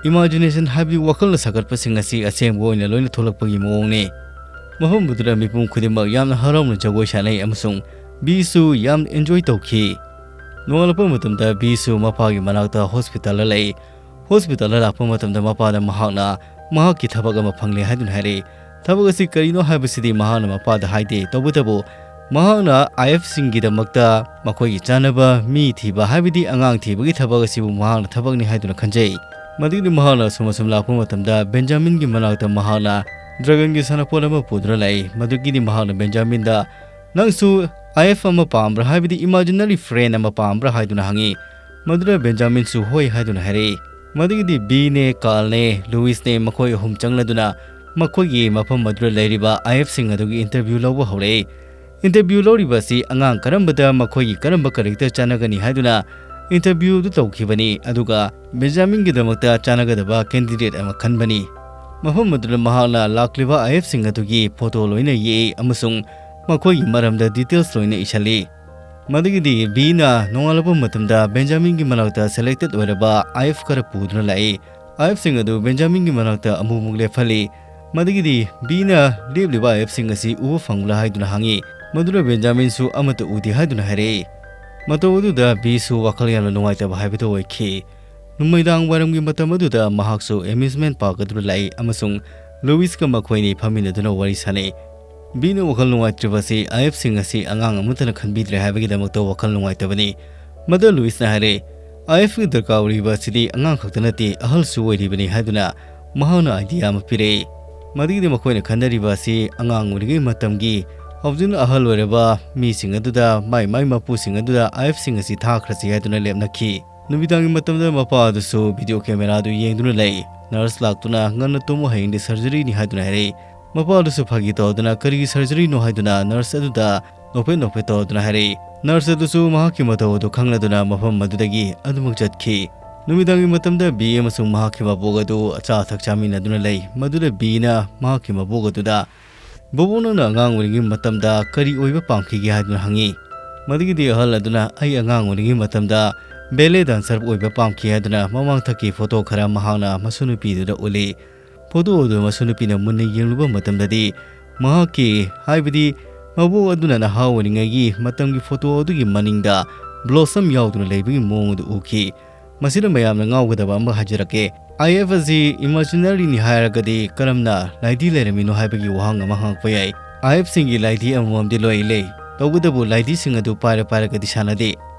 ꯏꯃꯥꯖꯤꯅꯦꯁꯟ ꯍꯥꯏꯕꯗꯤ ꯋꯥꯈꯜꯅ ꯁꯥꯒꯠꯄꯁꯤꯡ ꯑꯁꯤ ꯑꯁꯦꯡꯕ ꯑꯣꯏꯅ ꯂꯣꯏꯅ ꯊꯣꯛꯂꯛꯄꯒꯤ ꯃꯑꯣꯡꯅꯤ꯫ ꯃꯐꯝ ꯑꯗꯨꯗ ꯃꯤꯄꯨꯝ ꯈꯨꯗꯤꯡꯃꯛ ꯌꯥꯝꯅ ꯍꯔꯥꯎꯅ ꯖꯒꯣꯏ ꯁꯥꯅꯩ ꯑꯃꯁꯨꯡ ꯕꯤꯁꯨ ꯌꯥꯝꯅ ꯑꯦꯟꯖꯣꯏ ꯇꯧꯈꯤ꯫ ꯅꯣꯡꯉꯥꯜꯂꯛꯄ ꯃꯇꯝꯗ ꯕꯤꯁꯨ ꯃꯄꯥꯒꯤ ꯃꯅꯥꯛꯇ ꯍꯣꯁꯄꯤꯇꯥꯜꯗ ꯂꯩ꯫ ꯍꯣꯁꯄꯤꯇꯥꯜꯗ ꯂꯥꯛꯄ ꯃꯇꯝꯗ ꯃꯄꯥꯗ ꯃꯍꯥꯛꯅ ꯃꯍꯥꯛꯀꯤ ꯊꯕꯛ ꯑꯃ ꯐꯪꯂꯦ ꯍꯥꯏꯗꯨꯅ ꯍꯥꯏꯔꯛꯏ꯫ ꯊꯕꯛ ꯑꯁꯤ ꯀꯔꯤꯅꯣ ꯍꯥꯏꯕꯁꯤꯗꯤ ꯃꯍꯥꯛꯅ ꯃꯄꯥꯗ ꯍꯥꯏꯗꯦ, ꯇꯧꯕꯇꯕꯨ ꯃꯍꯥꯛꯅ ꯑꯥꯏ ꯑꯦꯐꯁꯤꯡꯒꯤꯗꯃꯛꯇ ꯃꯈꯣꯏꯒꯤ ꯆꯥꯅꯕ ꯃꯤ ꯊꯤꯕ, ꯍꯥꯏꯕꯗꯤ ꯑꯉꯥꯡ ꯊꯤꯕꯒꯤ ꯊꯕꯛ ꯑꯁꯤꯕꯨ ꯃꯍꯥꯛꯅ ꯊꯕꯛꯅꯤ ꯍꯥꯏꯗꯨꯅ ꯈꯟꯖꯩ꯫ ꯃꯗꯨꯒꯤꯗꯤ ꯃꯍꯥꯛꯅ ꯑꯁꯨꯝ ꯑꯁꯨꯝ ꯂꯥꯛꯄ ꯃꯇꯝꯗ ꯕꯦꯟꯖꯥꯃꯤꯟꯒꯤ ꯃꯅꯥꯛꯇ ꯃꯍꯥꯛꯅ ꯗ꯭ꯔꯥꯒꯟꯒꯤ ꯁꯥꯟꯅꯄꯣꯠ ꯑꯃ ꯄꯨꯗꯨꯅ ꯂꯥꯛꯏ꯫ ꯃꯗꯨꯒꯤꯗꯤ ꯃꯍꯥꯛꯅ ꯕꯦꯟꯖꯥꯃꯤꯟꯗ, "ꯅꯪꯁꯨ ꯑꯥꯏ ꯑꯦꯐ ꯑꯃ ꯄꯥꯝꯕ꯭ꯔꯥ, ꯍꯥꯏꯕꯗꯤ ꯏꯃꯥꯖꯤꯅꯔꯤ ꯐ꯭ꯔꯦꯟ ꯑꯃ ꯄꯥꯝꯕ꯭ꯔꯥ?" ꯍꯥꯏꯗꯨꯅ ꯍꯪꯉꯤ꯫ ꯃꯗꯨꯗ ꯕꯦꯟꯖꯥꯃꯤꯟꯁꯨ ꯍꯣꯏ ꯍꯥꯏꯗꯨꯅ ꯍꯥꯏꯔꯛꯏ꯫ ꯃꯗꯨꯒꯤꯗꯤ ꯕꯤꯅꯦ, ꯀꯥꯔꯜꯅꯦ, ꯂꯨꯏꯁꯅꯦ, ꯃꯈꯣꯏ ꯑꯍꯨꯝ ꯆꯪꯂꯗꯨꯅ ꯃꯈꯣꯏꯒꯤ ꯃꯐꯝ ꯑꯗꯨꯗ ꯂꯩꯔꯤꯕ ꯑꯥꯏ ꯑꯦꯐꯁꯤꯡ ꯑꯗꯨꯒꯤ ꯏꯟꯇꯔꯚ꯭ꯌꯨ ꯂꯧꯕ ꯍꯧꯔꯛꯏ꯫ Interview ꯂꯧꯔꯤꯕ ꯑꯁꯤ ꯑꯉꯥꯡ ꯀꯔꯝꯕꯗ ꯃꯈꯣꯏꯒꯤ ꯀꯔꯝꯕ character ꯆꯥꯟꯅꯒꯅꯤ ꯍꯥꯏꯗꯨꯅ interview ꯑꯗꯨ ꯇꯧꯈꯤꯕꯅꯤ, ꯑꯗꯨꯒ ꯕꯦꯟꯖꯥꯃꯤꯟꯒꯤꯗꯃꯛꯇ ꯆꯥꯟꯅꯒꯗꯕ candidate ꯑꯃ ꯈꯟꯕꯅꯤ꯫ ꯃꯐꯝ ꯑꯗꯨꯗ ꯃꯍꯥꯛꯅ ꯂꯥꯛꯂꯤꯕ ꯑꯥꯏ ꯑꯦꯐꯁꯤꯡ ꯑꯗꯨꯒꯤ ꯐꯣꯇꯣ ꯂꯣꯏꯅ ꯌꯦꯛꯏ ꯑꯃꯁꯨꯡ ꯃꯈꯣꯏꯒꯤ ꯃꯔꯝꯗ details ꯂꯣꯏꯅ ꯏꯁꯤꯜꯂꯤ꯫ ꯃꯗꯨꯒꯤꯗꯤ ꯕꯤꯅ ꯅꯣꯡꯉꯥꯜꯂꯛꯄ ꯃꯇꯝꯗ ꯕꯦꯟꯖꯥꯃꯤꯟꯒꯤ ꯃꯅꯥꯛꯇ selected ꯑꯣꯏꯔꯕ ꯑꯥꯏ ꯑꯦꯐ ꯈꯔ ꯄꯨꯗꯨꯅ ꯂꯥꯛꯏ꯫ ꯑꯥꯏ ꯑꯦꯐꯁꯤꯡ ꯑꯗꯨ ꯕꯦꯟꯖꯥꯃꯤꯟꯒꯤ ꯃꯅꯥꯛꯇ ꯑꯃꯨꯛ ꯑꯃꯨꯛ ꯂꯦꯞꯍꯜꯂꯤ꯫ ꯃꯗꯨꯒꯤꯗꯤ ꯕꯤꯅ ꯂꯦꯞꯂꯤꯕ ꯑꯥꯏ ꯑꯦꯐꯁꯤꯡ ꯑꯁꯤ ꯎꯕ ꯐꯪꯕ꯭ꯔꯥ ꯍꯥꯏꯗꯨꯅ ꯍꯪꯉꯤ꯫ ꯃꯗꯨꯗ ꯕꯦꯟꯖꯥꯃꯤꯟꯁꯨ ꯑꯃꯠꯇ ꯎꯗꯦ ꯍꯥꯏꯗꯨꯅ ꯍꯥꯏꯔꯛꯏ꯫ ꯃꯇꯧ ꯑꯗꯨꯗ ꯕꯤꯁꯨ ꯋꯥꯈꯜ ꯌꯥꯝꯅ ꯅꯨꯡꯉꯥꯏꯇꯕ ꯍꯥꯏꯕꯗꯨ ꯑꯣꯏꯈꯤ꯫ ꯅꯨꯃꯤꯗꯥꯡ ꯋꯥꯏꯔꯝꯒꯤ ꯃꯇꯝ ꯑꯗꯨꯗ ꯃꯍꯥꯛꯁꯨ amusement park ꯑꯗꯨꯗ ꯂꯥꯛꯏ ꯑꯃꯁꯨꯡ ꯂꯨꯏꯁꯀ ꯃꯈꯣꯏ ꯑꯅꯤ ꯐꯝꯃꯤꯟꯅꯗꯨꯅ ꯋꯥꯔꯤ ꯁꯥꯅꯩ꯫ ꯕꯤꯅ ꯋꯥꯈꯜ ꯅꯨꯡꯉꯥꯏꯇ꯭ꯔꯤꯕ ꯑꯁꯤ ꯑꯥꯏ ꯑꯦꯐꯁꯤꯡ ꯑꯁꯤ ꯑꯉꯥꯡ ꯑꯃꯠꯇꯅ ꯈꯟꯕꯤꯗ꯭ꯔꯦ ꯍꯥꯏꯕꯒꯤꯗꯃꯛꯇ ꯋꯥꯈꯜ ꯅꯨꯡꯉꯥꯏꯇꯕꯅꯤ꯫ ꯃꯗꯨ ꯂꯨꯏꯁꯅ ꯍꯥꯏꯔꯦ, "ꯑꯥꯏ ꯑꯦꯐꯀꯤ ꯗꯔꯀꯥꯔ ꯑꯣꯏꯔꯤꯕ ꯑꯁꯤꯗꯤ ꯑꯉꯥꯡ ꯈꯛꯇ ꯅꯠꯇꯦ, ꯑꯍꯜꯁꯨ ꯑꯣꯏꯔꯤꯕꯅꯤ" ꯍꯥꯏꯗꯨꯅ ꯃꯍꯥꯛꯅ idea ꯑꯃ ꯄꯤꯔꯛꯏ꯫ ꯃꯗꯨꯒꯤꯗꯤ ꯃꯈꯣꯏꯅ ꯈꯟꯅꯔꯤꯕ ꯑꯁꯤ ꯑꯉꯥꯡ ꯑꯣꯏꯔꯤꯉꯩ ꯃꯇꯝꯒꯤ, ꯍꯧꯖꯤꯛꯅ ꯑꯍꯜ ꯑꯣꯏꯔꯕ ꯃꯤꯁꯤꯡ ꯑꯗꯨꯗ ꯃꯥꯏ ꯃꯥꯏ ꯃꯄꯨꯁꯤꯡ ꯑꯗꯨꯗ ꯑꯥꯏ ꯑꯦꯐꯁꯤꯡ ꯑꯁꯤ ꯊꯥꯈ꯭ꯔꯁꯤ ꯍꯥꯏꯗꯨꯅ ꯂꯦꯞꯅꯈꯤ꯫ ꯅꯨꯃꯤꯗꯥꯡꯒꯤ ꯃꯇꯝꯗ ꯃꯄꯥ ꯑꯗꯨꯁꯨ video camera ꯑꯗꯨ ꯌꯦꯡꯗꯨꯅ ꯂꯩ꯫ Nurse ꯂꯥꯛꯇꯨꯅ "ꯉꯟꯅ ꯇꯨꯝꯃꯨ, ꯍꯌꯦꯡꯗꯤ surgeryꯅꯤ" ꯍꯥꯏꯗꯨꯅ ꯍꯥꯏꯔꯛꯏ꯫ ꯃꯄꯥ ꯑꯗꯨꯁꯨ ꯐꯥꯒꯤ ꯇꯧꯗꯨꯅ "ꯀꯔꯤꯒꯤ surgeryꯅꯣ?" ꯍꯥꯏꯗꯨꯅ nurse ꯑꯗꯨꯗ ꯅꯣꯛꯐꯦꯠ ꯅꯣꯛꯐꯦꯠ ꯇꯧꯗꯨꯅ ꯍꯥꯏꯔꯛꯏ꯫ Nurse ꯑꯗꯨꯁꯨ ꯃꯍꯥꯛꯀꯤ ꯃꯇꯧ ꯑꯗꯨ ꯈꯪꯂꯗꯨꯅ ꯃꯐꯝ ꯑꯗꯨꯗꯒꯤ ꯑꯗꯨꯃꯛ ꯆꯠꯈꯤ꯫ ꯅꯨꯃꯤꯗꯥꯡꯒꯤ ꯃꯇꯝꯗ ꯕꯤ ꯑꯃꯁꯨꯡ ꯃꯍꯥꯛꯀꯤ ꯃꯕꯣꯛ ꯑꯗꯨ ꯑꯆꯥ ꯑꯊꯛ ꯆꯥꯃꯤꯟꯅꯗꯨꯅ ꯂꯩ꯫ ꯃꯗꯨꯗ ꯕꯤꯅ ꯃꯍꯥꯛꯀꯤ ꯃꯕꯣꯛ ꯑꯗꯨꯗ, "ꯕꯣꯕꯣꯛ, ꯅꯪꯅ ꯑꯉꯥꯡ ꯑꯣꯏꯔꯤꯉꯩ ꯃꯇꯝꯗ ꯀꯔꯤ ꯑꯣꯏꯕ ꯄꯥꯝꯈꯤꯒꯦ?" ꯍꯥꯏꯗꯨꯅ ꯍꯪꯉꯤ꯫ ꯃꯗꯨꯒꯤꯗꯤ ꯑꯍꯜ ꯑꯗꯨꯅ, "ꯑꯩ ꯑꯉꯥꯡ ꯑꯣꯏꯔꯤꯉꯩ ꯃꯇꯝꯗ ballet dancer ꯑꯣꯏꯕ ꯄꯥꯝꯈꯤ" ꯍꯥꯏꯗꯨꯅ ꯃꯃꯥꯡꯊꯛꯀꯤ ꯐꯣꯇꯣ ꯈꯔ ꯃꯍꯥꯛꯅ ꯃꯁꯨꯅꯨꯄꯤꯗꯨꯗ ꯎꯠꯂꯤ꯫ ꯐꯣꯇꯣ ꯑꯗꯨ ꯃꯁꯨꯅꯨꯄꯤꯅ ꯃꯨꯟꯅ ꯌꯦꯡꯂꯨꯕ ꯃꯇꯝꯗꯗꯤ ꯃꯍꯥꯛꯀꯤ, ꯍꯥꯏꯕꯗꯤ ꯃꯕꯣꯛ ꯑꯗꯨꯅ ꯅꯍꯥ ꯑꯣꯏꯔꯤꯉꯩꯒꯤ ꯃꯇꯝꯒꯤ ꯐꯣꯇꯣ ꯑꯗꯨꯒꯤ ꯃꯅꯤꯡꯗ blossom ꯌꯥꯎꯗꯨꯅ ꯂꯩꯕꯒꯤ ꯃꯑꯣꯡ ꯑꯗꯨ ꯎꯈꯤ꯫ ꯃꯁꯤꯗ ꯃꯌꯥꯝꯅ ꯉꯥꯎꯒꯗꯕ ꯑꯃ ꯍꯥꯏꯖꯔꯛꯀꯦ꯫ ꯑꯥꯏ ꯑꯦꯐ ꯑꯁꯤ imaginaryꯅꯤ ꯍꯥꯏꯔꯒꯗꯤ ꯀꯔꯝꯅ ꯂꯥꯏꯙꯤ ꯂꯩꯔꯝꯃꯤꯅꯣ ꯍꯥꯏꯕꯒꯤ ꯋꯥꯍꯪ ꯑꯃ ꯍꯪꯉꯛꯄ ꯌꯥꯏ꯫ ꯑꯥꯏ ꯑꯦꯐꯁꯤꯡꯒꯤ ꯂꯥꯏꯙꯤ ꯑꯃꯃꯝꯗꯤ ꯂꯣꯏ ꯂꯩ, ꯇꯧꯕꯇꯕꯨ ꯂꯥꯏꯙꯤꯁꯤꯡ ꯑꯗꯨ ꯄꯥꯏꯔ ꯄꯥꯏꯔꯒꯗꯤ ꯁꯥꯟꯅꯗꯦ꯫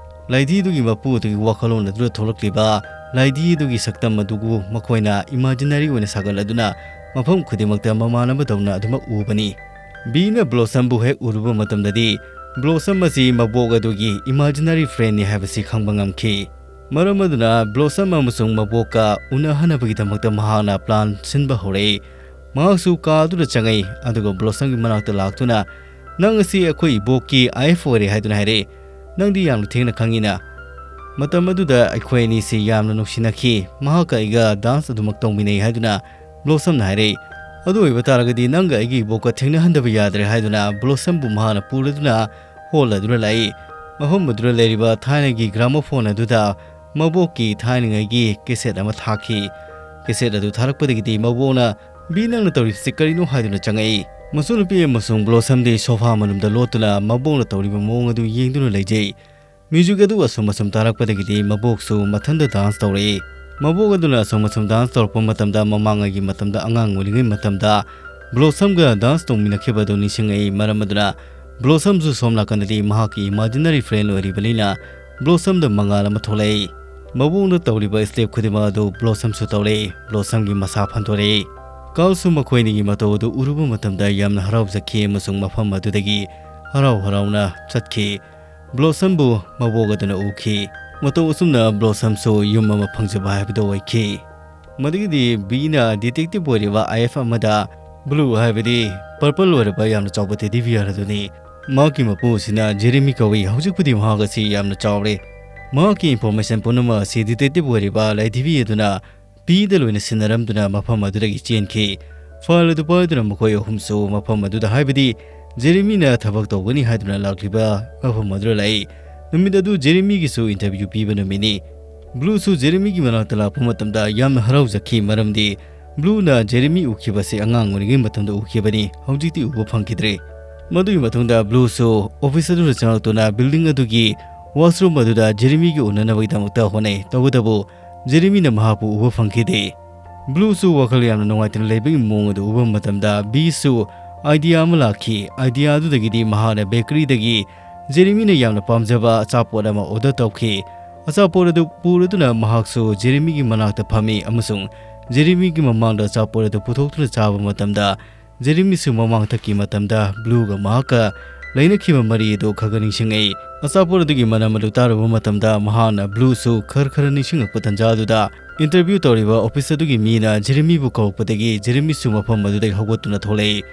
ꯂꯥꯏꯙꯤ ꯑꯗꯨꯒꯤ ꯃꯄꯨ ꯑꯗꯨꯒꯤ ꯋꯥꯈꯜꯂꯣꯟ ꯑꯗꯨꯗ ꯊꯣꯛꯂꯛꯂꯤꯕ ꯂꯥꯏꯙꯤ ꯑꯗꯨꯒꯤ ꯁꯛꯇꯝ ꯑꯗꯨꯕꯨ ꯃꯈꯣꯏꯅ imaginary ꯑꯣꯏꯅ ꯁꯥꯒꯠꯂꯗꯨꯅ ꯃꯐꯝ ꯈꯨꯗꯤꯡꯃꯛꯇ ꯃꯃꯥꯟꯅꯕꯗꯧꯅ ꯑꯗꯨꯃꯛ ꯎꯕꯅꯤ꯫ ꯕꯤꯅ Blossomꯕꯨ ꯍꯦꯛ ꯎꯔꯨꯕ ꯃꯇꯝꯗꯗꯤ Blossom ꯑꯁꯤ ꯃꯕꯣꯛ ꯑꯗꯨꯒꯤ imaginary friendꯅꯤ ꯍꯥꯏꯕꯁꯤ ꯈꯪꯕ ꯉꯝꯈꯤ꯫ ꯃꯔꯝ ꯑꯗꯨꯅ Blossom ꯑꯃꯁꯨꯡ ꯃꯕꯣꯛꯀ ꯎꯅꯍꯟꯅꯕꯒꯤꯗꯃꯛꯇ ꯃꯍꯥꯛꯅ plan ꯁꯤꯟꯕ ꯍꯧꯔꯛꯏ꯫ ꯃꯍꯥꯛꯁꯨ ꯀꯥ ꯑꯗꯨꯗ ꯆꯪꯉꯛꯏ, ꯑꯗꯨꯒ Blossomꯒꯤ ꯃꯅꯥꯛꯇ ꯂꯥꯛꯇꯨꯅ "ꯅꯪ ꯑꯁꯤ ꯑꯩꯈꯣꯏ ꯏꯕꯣꯛꯀꯤ ꯑꯥꯏ ꯑꯦꯐ ꯑꯣꯏꯔꯦ" ꯍꯥꯏꯗꯨꯅ ꯍꯥꯏꯔꯛꯏ꯫ "ꯅꯪꯗꯤ ꯌꯥꯝꯅ ꯊꯦꯡꯅ ꯈꯪꯉꯤꯅ"꯫ ꯃꯇꯝ ꯑꯗꯨꯗ ꯑꯩꯈꯣꯏ ꯑꯅꯤꯁꯤ ꯌꯥꯝꯅ ꯅꯨꯡꯁꯤꯅꯈꯤ꯫ ꯃꯍꯥꯛꯀ ꯑꯩꯒ ꯗꯥꯟꯁ ꯑꯗꯨꯃꯛ ꯇꯧꯃꯤꯟꯅꯩ ꯍꯥꯏꯗꯨꯅ ꯕ꯭ꯂꯣꯁꯝꯅ ꯍꯥꯏꯔꯛꯏ꯫ "ꯑꯗꯨ ꯑꯣꯏꯕ ꯇꯥꯔꯒꯗꯤ ꯅꯪꯒ ꯑꯩꯒꯤ ꯏꯕꯣꯛꯀ ꯊꯦꯡꯅꯍꯟꯗꯕ ꯌꯥꯗ꯭ꯔꯦ" ꯍꯥꯏꯗꯨꯅ ꯕ꯭ꯂꯣꯁꯝꯕꯨ ꯃꯍꯥꯛꯅ ꯄꯨꯔꯗꯨꯅ ꯍꯣꯜ ꯑꯗꯨꯗ ꯂꯥꯛꯏ꯫ ꯃꯐꯝ ꯑꯗꯨꯗ ꯂꯩꯔꯤꯕ ꯊꯥꯏꯅꯒꯤ ꯒ꯭ꯔꯥꯃꯣꯐꯣꯟ ꯑꯗꯨꯗ ꯃꯕꯣꯛꯀꯤ ꯊꯥꯏꯅꯉꯩꯒꯤ ꯀꯦꯁꯦꯠ ꯑꯃ ꯊꯥꯈꯤ꯫ ꯀꯦꯁꯦꯠ ꯑꯗꯨ ꯊꯥꯔꯛꯄꯗꯒꯤꯗꯤ ꯃꯕꯣꯛꯅ, "ꯕꯤ, ꯅꯪꯅ ꯇꯧꯔꯤꯕꯁꯤ ꯀꯔꯤꯅꯣ?" ꯍꯥꯏꯗꯨꯅ ꯆꯪꯉꯛꯏ꯫ ꯃꯆꯨꯅꯨꯄꯤ ꯑꯃꯁꯨꯡ ꯕ꯭ꯂꯣꯁꯝꯗꯤ ꯁꯣꯐꯥ ꯃꯅꯨꯡꯗ ꯂꯣꯠꯇꯨꯅ ꯃꯕꯣꯛꯅ ꯇꯧꯔꯤꯕ ꯃꯑꯣꯡ ꯑꯗꯨ ꯌꯦꯡꯗꯨꯅ ꯂꯩꯖꯩ꯫ ꯃ꯭ꯌꯨꯖꯤꯛ ꯑꯗꯨ ꯑꯁꯨꯝ ꯑꯁꯨꯝ ꯇꯥꯔꯛꯄꯗꯒꯤꯗꯤ ꯃꯕꯣꯛꯁꯨ ꯃꯊꯟꯇ ꯗꯥꯟꯁ ꯇꯧꯔꯛꯏ꯫ ꯃꯕꯣꯛ ꯑꯗꯨꯅ ꯑꯁꯨꯝ ꯑꯁꯨꯝ ꯗꯥꯟꯁ ꯇꯧꯔꯛꯄ ꯃꯇꯝꯗ ꯃꯃꯥꯡꯉꯩꯒꯤ ꯃꯇꯝꯗ ꯑꯉꯥꯡ ꯑꯣꯏꯔꯤꯉꯩ ꯃꯇꯝꯗ ꯕ꯭ꯂꯣꯁꯝꯒ ꯗꯥꯟꯁ ꯇꯧꯃꯤꯟꯅꯈꯤꯕ ꯑꯗꯨ ꯅꯤꯡꯁꯤꯡꯉꯛꯏ꯫ ꯃꯔꯝ ꯑꯗꯨꯅ ꯕ꯭ꯂꯣꯁꯝꯁꯨ ꯁꯣꯝ ꯅꯥꯀꯟꯗꯗꯤ ꯃꯍꯥꯛꯀꯤ ꯏꯃꯥꯖꯤꯅꯔꯤ ꯐ꯭ꯔꯦꯟ ꯑꯣꯏꯔꯤꯕꯅꯤꯅ ꯕ꯭ꯂꯣꯁꯝꯗ ꯃꯉꯥꯜ ꯑꯃ ꯊꯣꯛꯂꯛꯏ꯫ ꯃꯕꯣꯛꯅ ꯇꯧꯔꯤꯕ ꯁ꯭ꯇꯦꯞ ꯈꯨꯗꯤꯡꯃꯛ ꯑꯗꯨ ꯕ꯭ꯂꯣꯁꯝꯁꯨ ꯇꯧꯔꯛꯏ꯫ ꯕ꯭ꯂꯣꯁꯝꯒꯤ ꯃꯁꯥ ꯐꯟꯗꯣꯔꯛꯏ꯫ ꯀꯥꯔꯜꯁꯨ ꯃꯈꯣꯏ ꯑꯅꯤꯒꯤ ꯃꯇꯧ ꯑꯗꯨ ꯎꯔꯨꯕ ꯃꯇꯝꯗ ꯌꯥꯝꯅ ꯍꯔꯥꯎꯖꯈꯤ ꯑꯃꯁꯨꯡ ꯃꯐꯝ ꯑꯗꯨꯗꯒꯤ ꯍꯔꯥꯎ ꯍꯔꯥꯎꯅ ꯆꯠꯈꯤ꯫ ꯕ꯭ꯂꯣꯁꯝꯕꯨ ꯃꯕꯣꯛ ꯑꯗꯨꯅ ꯎꯈꯤ꯫ ꯃꯇꯧ ꯑꯁꯨꯝꯅ ꯕ꯭ꯂꯣꯁꯝꯁꯨ ꯌꯨꯝ ꯑꯃ ꯐꯪꯖꯕ ꯍꯥꯏꯕꯗꯨ ꯑꯣꯏꯈꯤ꯫ ꯃꯗꯨꯒꯤꯗꯤ ꯕꯤꯅ ꯗꯤꯇꯦꯛꯇꯤꯚ ꯑꯣꯏꯔꯤꯕ ꯑꯥꯏ ꯑꯦꯐ ꯑꯃꯗ ꯕ꯭ꯂꯨ, ꯍꯥꯏꯕꯗꯤ ꯄꯔꯄꯜ ꯑꯣꯏꯔꯕ ꯌꯥꯝꯅ ꯆꯥꯎꯕ ꯇꯦꯗꯤ ꯕꯤꯌꯔ ꯑꯗꯨꯅꯤ꯫ ꯃꯍꯥꯛꯀꯤ ꯃꯄꯨ ꯑꯁꯤꯅ ꯖꯦꯔꯦꯃꯤ ꯀꯧꯏ꯫ ꯍꯧꯖꯤꯛꯄꯨꯗꯤ ꯃꯍꯥꯛ ꯑꯁꯤ ꯌꯥꯝꯅ ꯆꯥꯎꯔꯦ꯫ ꯃꯍꯥꯛꯀꯤ ꯏꯟꯐꯣꯔꯃꯦꯁꯟ ꯄꯨꯝꯅꯃꯛ ꯑꯁꯤ ꯗꯤꯇꯦꯛꯇꯤꯚ ꯑꯣꯏꯔꯤꯕ ꯂꯥꯏꯙꯤꯕꯤ ꯑꯗꯨꯅ ꯕꯤꯗ ꯂꯣꯏꯅ ꯁꯤꯟꯅꯔꯝꯗꯨꯅ ꯃꯐꯝ ꯑꯗꯨꯗꯒꯤ ꯆꯦꯟꯈꯤ꯫ ꯐꯥꯏꯜ ꯑꯗꯨ ꯄꯥꯏꯗꯨꯅ ꯃꯈꯣꯏ ꯑꯍꯨꯝꯁꯨ ꯃꯐꯝ ꯑꯗꯨꯗ, ꯍꯥꯏꯕꯗꯤ ꯖꯦꯔꯦꯃꯤꯅ ꯊꯕꯛ ꯇꯧꯒꯅꯤ ꯍꯥꯏꯗꯨꯅ ꯂꯥꯛꯂꯤꯕ ꯃꯐꯝ ꯑꯗꯨꯗ ꯂꯥꯛꯏ꯫ ꯅꯨꯃꯤꯠ ꯑꯗꯨ ꯖꯦꯔꯦꯃꯤꯒꯤꯁꯨ ꯏꯟꯇꯔꯚ꯭ꯌꯨ ꯄꯤꯕ ꯅꯨꯃꯤꯠꯅꯤ꯫ ꯕ꯭ꯂꯨꯁꯨ ꯖꯦꯔꯦꯃꯤꯒꯤ ꯃꯅꯥꯛꯇ ꯂꯥꯛꯄ ꯃꯇꯝꯗ ꯌꯥꯝꯅ ꯍꯔꯥꯎꯖꯈꯤ, ꯃꯔꯝꯗꯤ ꯕ꯭ꯂꯨꯅ ꯖꯦꯔꯦꯃꯤ ꯎꯈꯤꯕꯁꯤ ꯑꯉꯥꯡ ꯑꯣꯏꯔꯤꯉꯩ ꯃꯇꯝꯗ ꯎꯈꯤꯕꯅꯤ, ꯍꯧꯖꯤꯛꯇꯤ ꯎꯕ ꯐꯪꯈꯤꯗ꯭ꯔꯦ꯫ ꯃꯗꯨꯒꯤ ꯃꯇꯨꯡꯗ ꯕ꯭ꯂꯨꯁꯨ ꯑꯣꯐꯤꯁ ꯑꯗꯨꯗ ꯆꯪꯂꯛꯇꯨꯅ ꯕꯤꯜꯗꯤꯡ ꯑꯗꯨꯒꯤ ꯋꯥꯁꯔꯨꯝ ꯑꯗꯨꯗ ꯖꯦꯔꯦꯃꯤꯒꯤ ꯎꯅꯅꯕꯒꯤꯗꯃꯛꯇ ꯍꯣꯠꯅꯩ꯫ ꯇꯧꯕꯇꯕꯨ ꯖꯦꯔꯦꯃꯤꯅ ꯃꯍꯥꯛꯄꯨ ꯎꯕ ꯐꯪꯈꯤꯗꯦ꯫ ꯕ꯭ꯂꯨꯁꯨ ꯋꯥꯈꯜ ꯌꯥꯝꯅ ꯅꯨꯡꯉꯥꯏꯇꯅ ꯂꯩꯕꯒꯤ ꯃꯑꯣꯡ ꯑꯗꯨ ꯎꯕ ꯃꯇꯝꯗ ꯕꯤꯁꯨ ꯑꯥꯏꯗꯤꯌꯥ ꯑꯃ ꯂꯥꯛꯈꯤ꯫ ꯑꯥꯏꯗꯤꯌꯥ ꯑꯗꯨꯗꯒꯤꯗꯤ ꯃꯍꯥꯛꯅ ꯕꯦꯀꯔꯤꯗꯒꯤ ꯖꯦꯔꯦꯃꯤꯅ ꯌꯥꯝꯅ ꯄꯥꯝꯖꯕ ꯑꯆꯥꯄꯣꯠ ꯑꯃ ꯑꯣꯔꯗꯔ ꯇꯧꯈꯤ꯫ ꯑꯆꯥꯄꯣꯠ ꯑꯗꯨ ꯄꯨꯔꯗꯨꯅ ꯃꯍꯥꯛꯁꯨ ꯖꯦꯔꯦꯃꯤꯒꯤ ꯃꯅꯥꯛꯇ ꯐꯝꯃꯤ ꯑꯃꯁꯨꯡ ꯖꯦꯔꯦꯃꯤꯒꯤ ꯃꯃꯥꯡꯗ ꯑꯆꯥꯄꯣꯠ ꯑꯗꯨ ꯄꯨꯊꯣꯛꯇꯨꯅ ꯆꯥꯕ ꯃꯇꯝꯗ ꯖꯦꯔꯦꯃꯤꯁꯨ ꯃꯃꯥꯡꯊꯛꯀꯤ ꯃꯇꯝꯗ ꯕ꯭ꯂꯨꯒ ꯃꯍꯥꯛꯀ ꯂꯩꯅꯈꯤꯕ ꯃꯔꯤ ꯑꯗꯨ ꯈꯔ ꯈꯔ ꯅꯤꯡꯁꯤꯡꯉꯛꯏ꯫ ꯑꯆꯥꯄꯣꯠ ꯑꯗꯨꯒꯤ ꯃꯅꯝ ꯑꯗꯨ ꯇꯥꯔꯨꯕ ꯃꯇꯝꯗ ꯃꯍꯥꯛꯅ ꯕ꯭ꯂꯨꯁꯨ ꯈꯔ ꯈꯔ ꯅꯤꯡꯁꯤꯡꯉꯛꯄ ꯇꯥꯟꯖꯥ ꯑꯗꯨꯗ ꯏꯟꯇꯔꯚ꯭ꯌꯨ ꯇꯧꯔꯤꯕ ꯑꯣꯐꯤꯁ ꯑꯗꯨꯒꯤ ꯃꯤꯅ ꯖꯦꯔꯦꯃꯤꯕꯨ ꯀꯧꯔꯛꯄꯗꯒꯤ ꯖꯦꯔꯦꯃꯤꯁꯨ ꯃꯐꯝ ꯑꯗꯨꯗꯒꯤ ꯍꯧꯒꯠꯇꯨꯅ ꯊꯣꯛꯂꯛꯏ꯫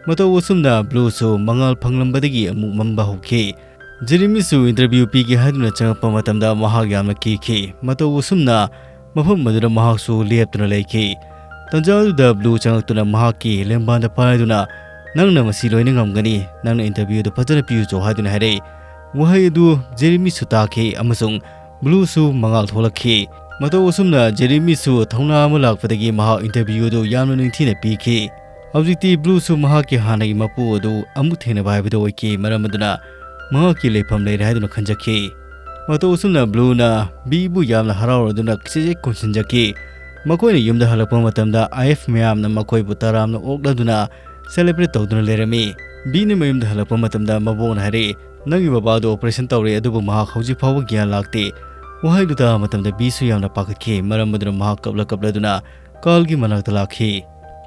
ꯃꯇꯧ ꯑꯁꯨꯝꯅ ꯕ꯭ꯂꯨꯁꯨ ꯃꯉꯥꯜ ꯐꯪꯂꯝꯕꯗꯒꯤ ꯑꯃꯨꯛ ꯃꯝꯕ ꯍꯧꯈꯤ꯫ ꯖꯦꯔꯤꯃꯤꯁꯨ interview ꯄꯤꯒꯦ ꯍꯥꯏꯗꯨꯅ ꯆꯪꯉꯛꯄ ꯃꯇꯝꯗ ꯃꯍꯥꯛ ꯌꯥꯝꯅ ꯀꯤꯈꯤ꯫ ꯃꯇꯧ ꯑꯁꯨꯝꯅ ꯃꯐꯝ ꯑꯗꯨꯗ ꯃꯍꯥꯛꯁꯨ ꯂꯦꯞꯇꯨꯅ ꯂꯩꯈꯤ꯫ ꯇꯟꯖꯥ ꯑꯗꯨꯗ ꯕ꯭ꯂꯨ ꯆꯪꯉꯛꯇꯨꯅ ꯃꯍꯥꯛꯀꯤ ꯂꯦꯝꯕꯥꯟꯗ ꯄꯥꯏꯗꯨꯅ, "ꯅꯪꯅ ꯃꯁꯤ ꯂꯣꯏꯅ ꯉꯝꯒꯅꯤ, ꯅꯪꯅ interview ꯗꯨ ꯐꯖꯅ ꯄꯤꯌꯨꯆꯣ" ꯍꯥꯏꯗꯨꯅ ꯍꯥꯏꯔꯛꯏ꯫ ꯋꯥꯍꯩ ꯑꯗꯨ ꯖꯦꯔꯤꯃꯤꯁꯨ ꯇꯥꯈꯤ ꯑꯃꯁꯨꯡ ꯕ꯭ꯂꯨꯁꯨ ꯃꯉꯥꯜ ꯊꯣꯛꯂꯛꯈꯤ꯫ ꯃꯇꯧ ꯑꯁꯨꯝꯅ ꯖꯦꯔꯤꯃꯤꯁꯨ ꯊꯧꯅꯥ ꯑꯃ ꯂꯥꯛꯄꯗꯒꯤ ꯃꯍꯥꯛ interview ꯗꯨ ꯌꯥꯝꯅ ꯅꯤꯡꯊꯤꯅ ꯄꯤꯈꯤ꯫ ꯍꯧꯖꯤꯛꯇꯤ ꯕ꯭ꯂꯨꯁꯨ ꯃꯍꯥꯛꯀꯤ ꯍꯥꯟꯅꯒꯤ ꯃꯄꯨ ꯑꯗꯨ ꯑꯃꯨꯛ ꯊꯦꯡꯅꯕ ꯍꯥꯏꯕꯗꯨ ꯑꯣꯏꯈꯤ, ꯃꯔꯝ ꯑꯗꯨꯅ ꯃꯍꯥꯛꯀꯤ ꯂꯩꯐꯝ ꯂꯩꯔꯦ ꯍꯥꯏꯗꯨꯅ ꯈꯟꯖꯈꯤ꯫ ꯃꯇꯧ ꯑꯁꯨꯝꯅ ꯕ꯭ꯂꯨꯅ ꯕꯤꯕꯨ ꯌꯥꯝꯅ ꯍꯔꯥꯎꯔꯗꯨꯅ ꯆꯦꯆꯦꯠ ꯀꯣꯟꯁꯤꯟꯖꯈꯤ꯫ ꯃꯈꯣꯏꯅ ꯌꯨꯝꯗ ꯍꯜꯂꯛꯄ ꯃꯇꯝꯗ ꯑꯥꯏ ꯑꯦꯐ ꯃꯌꯥꯝꯅ ꯃꯈꯣꯏꯕꯨ ꯇꯔꯥꯝꯅ ꯑꯣꯛꯂꯗꯨꯅ celebrate ꯇꯧꯗꯨꯅ ꯂꯩꯔꯝꯃꯤ꯫ ꯕꯤꯅ ꯃꯌꯨꯝꯗ ꯍꯜꯂꯛꯄ ꯃꯇꯝꯗ ꯃꯕꯣꯛꯅ ꯍꯥꯏꯔꯛꯏ, "ꯅꯪꯒꯤ ꯕꯕꯥꯗꯨ operation ꯇꯧꯔꯦ, ꯑꯗꯨꯕꯨ ꯃꯍꯥꯛ ꯍꯧꯖꯤꯛ ꯐꯥꯎꯕ ꯒ꯭ꯌꯥꯟ ꯂꯥꯛꯇꯦ"꯫ ꯋꯥꯍꯩꯗꯨ ꯇꯥꯕ ꯃꯇꯝꯗ ꯕꯤꯁꯨ ꯌꯥꯝꯅ ꯄꯥꯈꯠꯈꯤ, ꯃꯔꯝ ꯑꯗꯨꯅ ꯃꯍꯥꯛ ꯀꯞꯂ ꯀꯞꯂꯗꯨꯅ ꯀꯥꯔꯜꯒꯤ ꯃꯅꯥꯛꯇ ꯂꯥꯛꯈꯤ꯫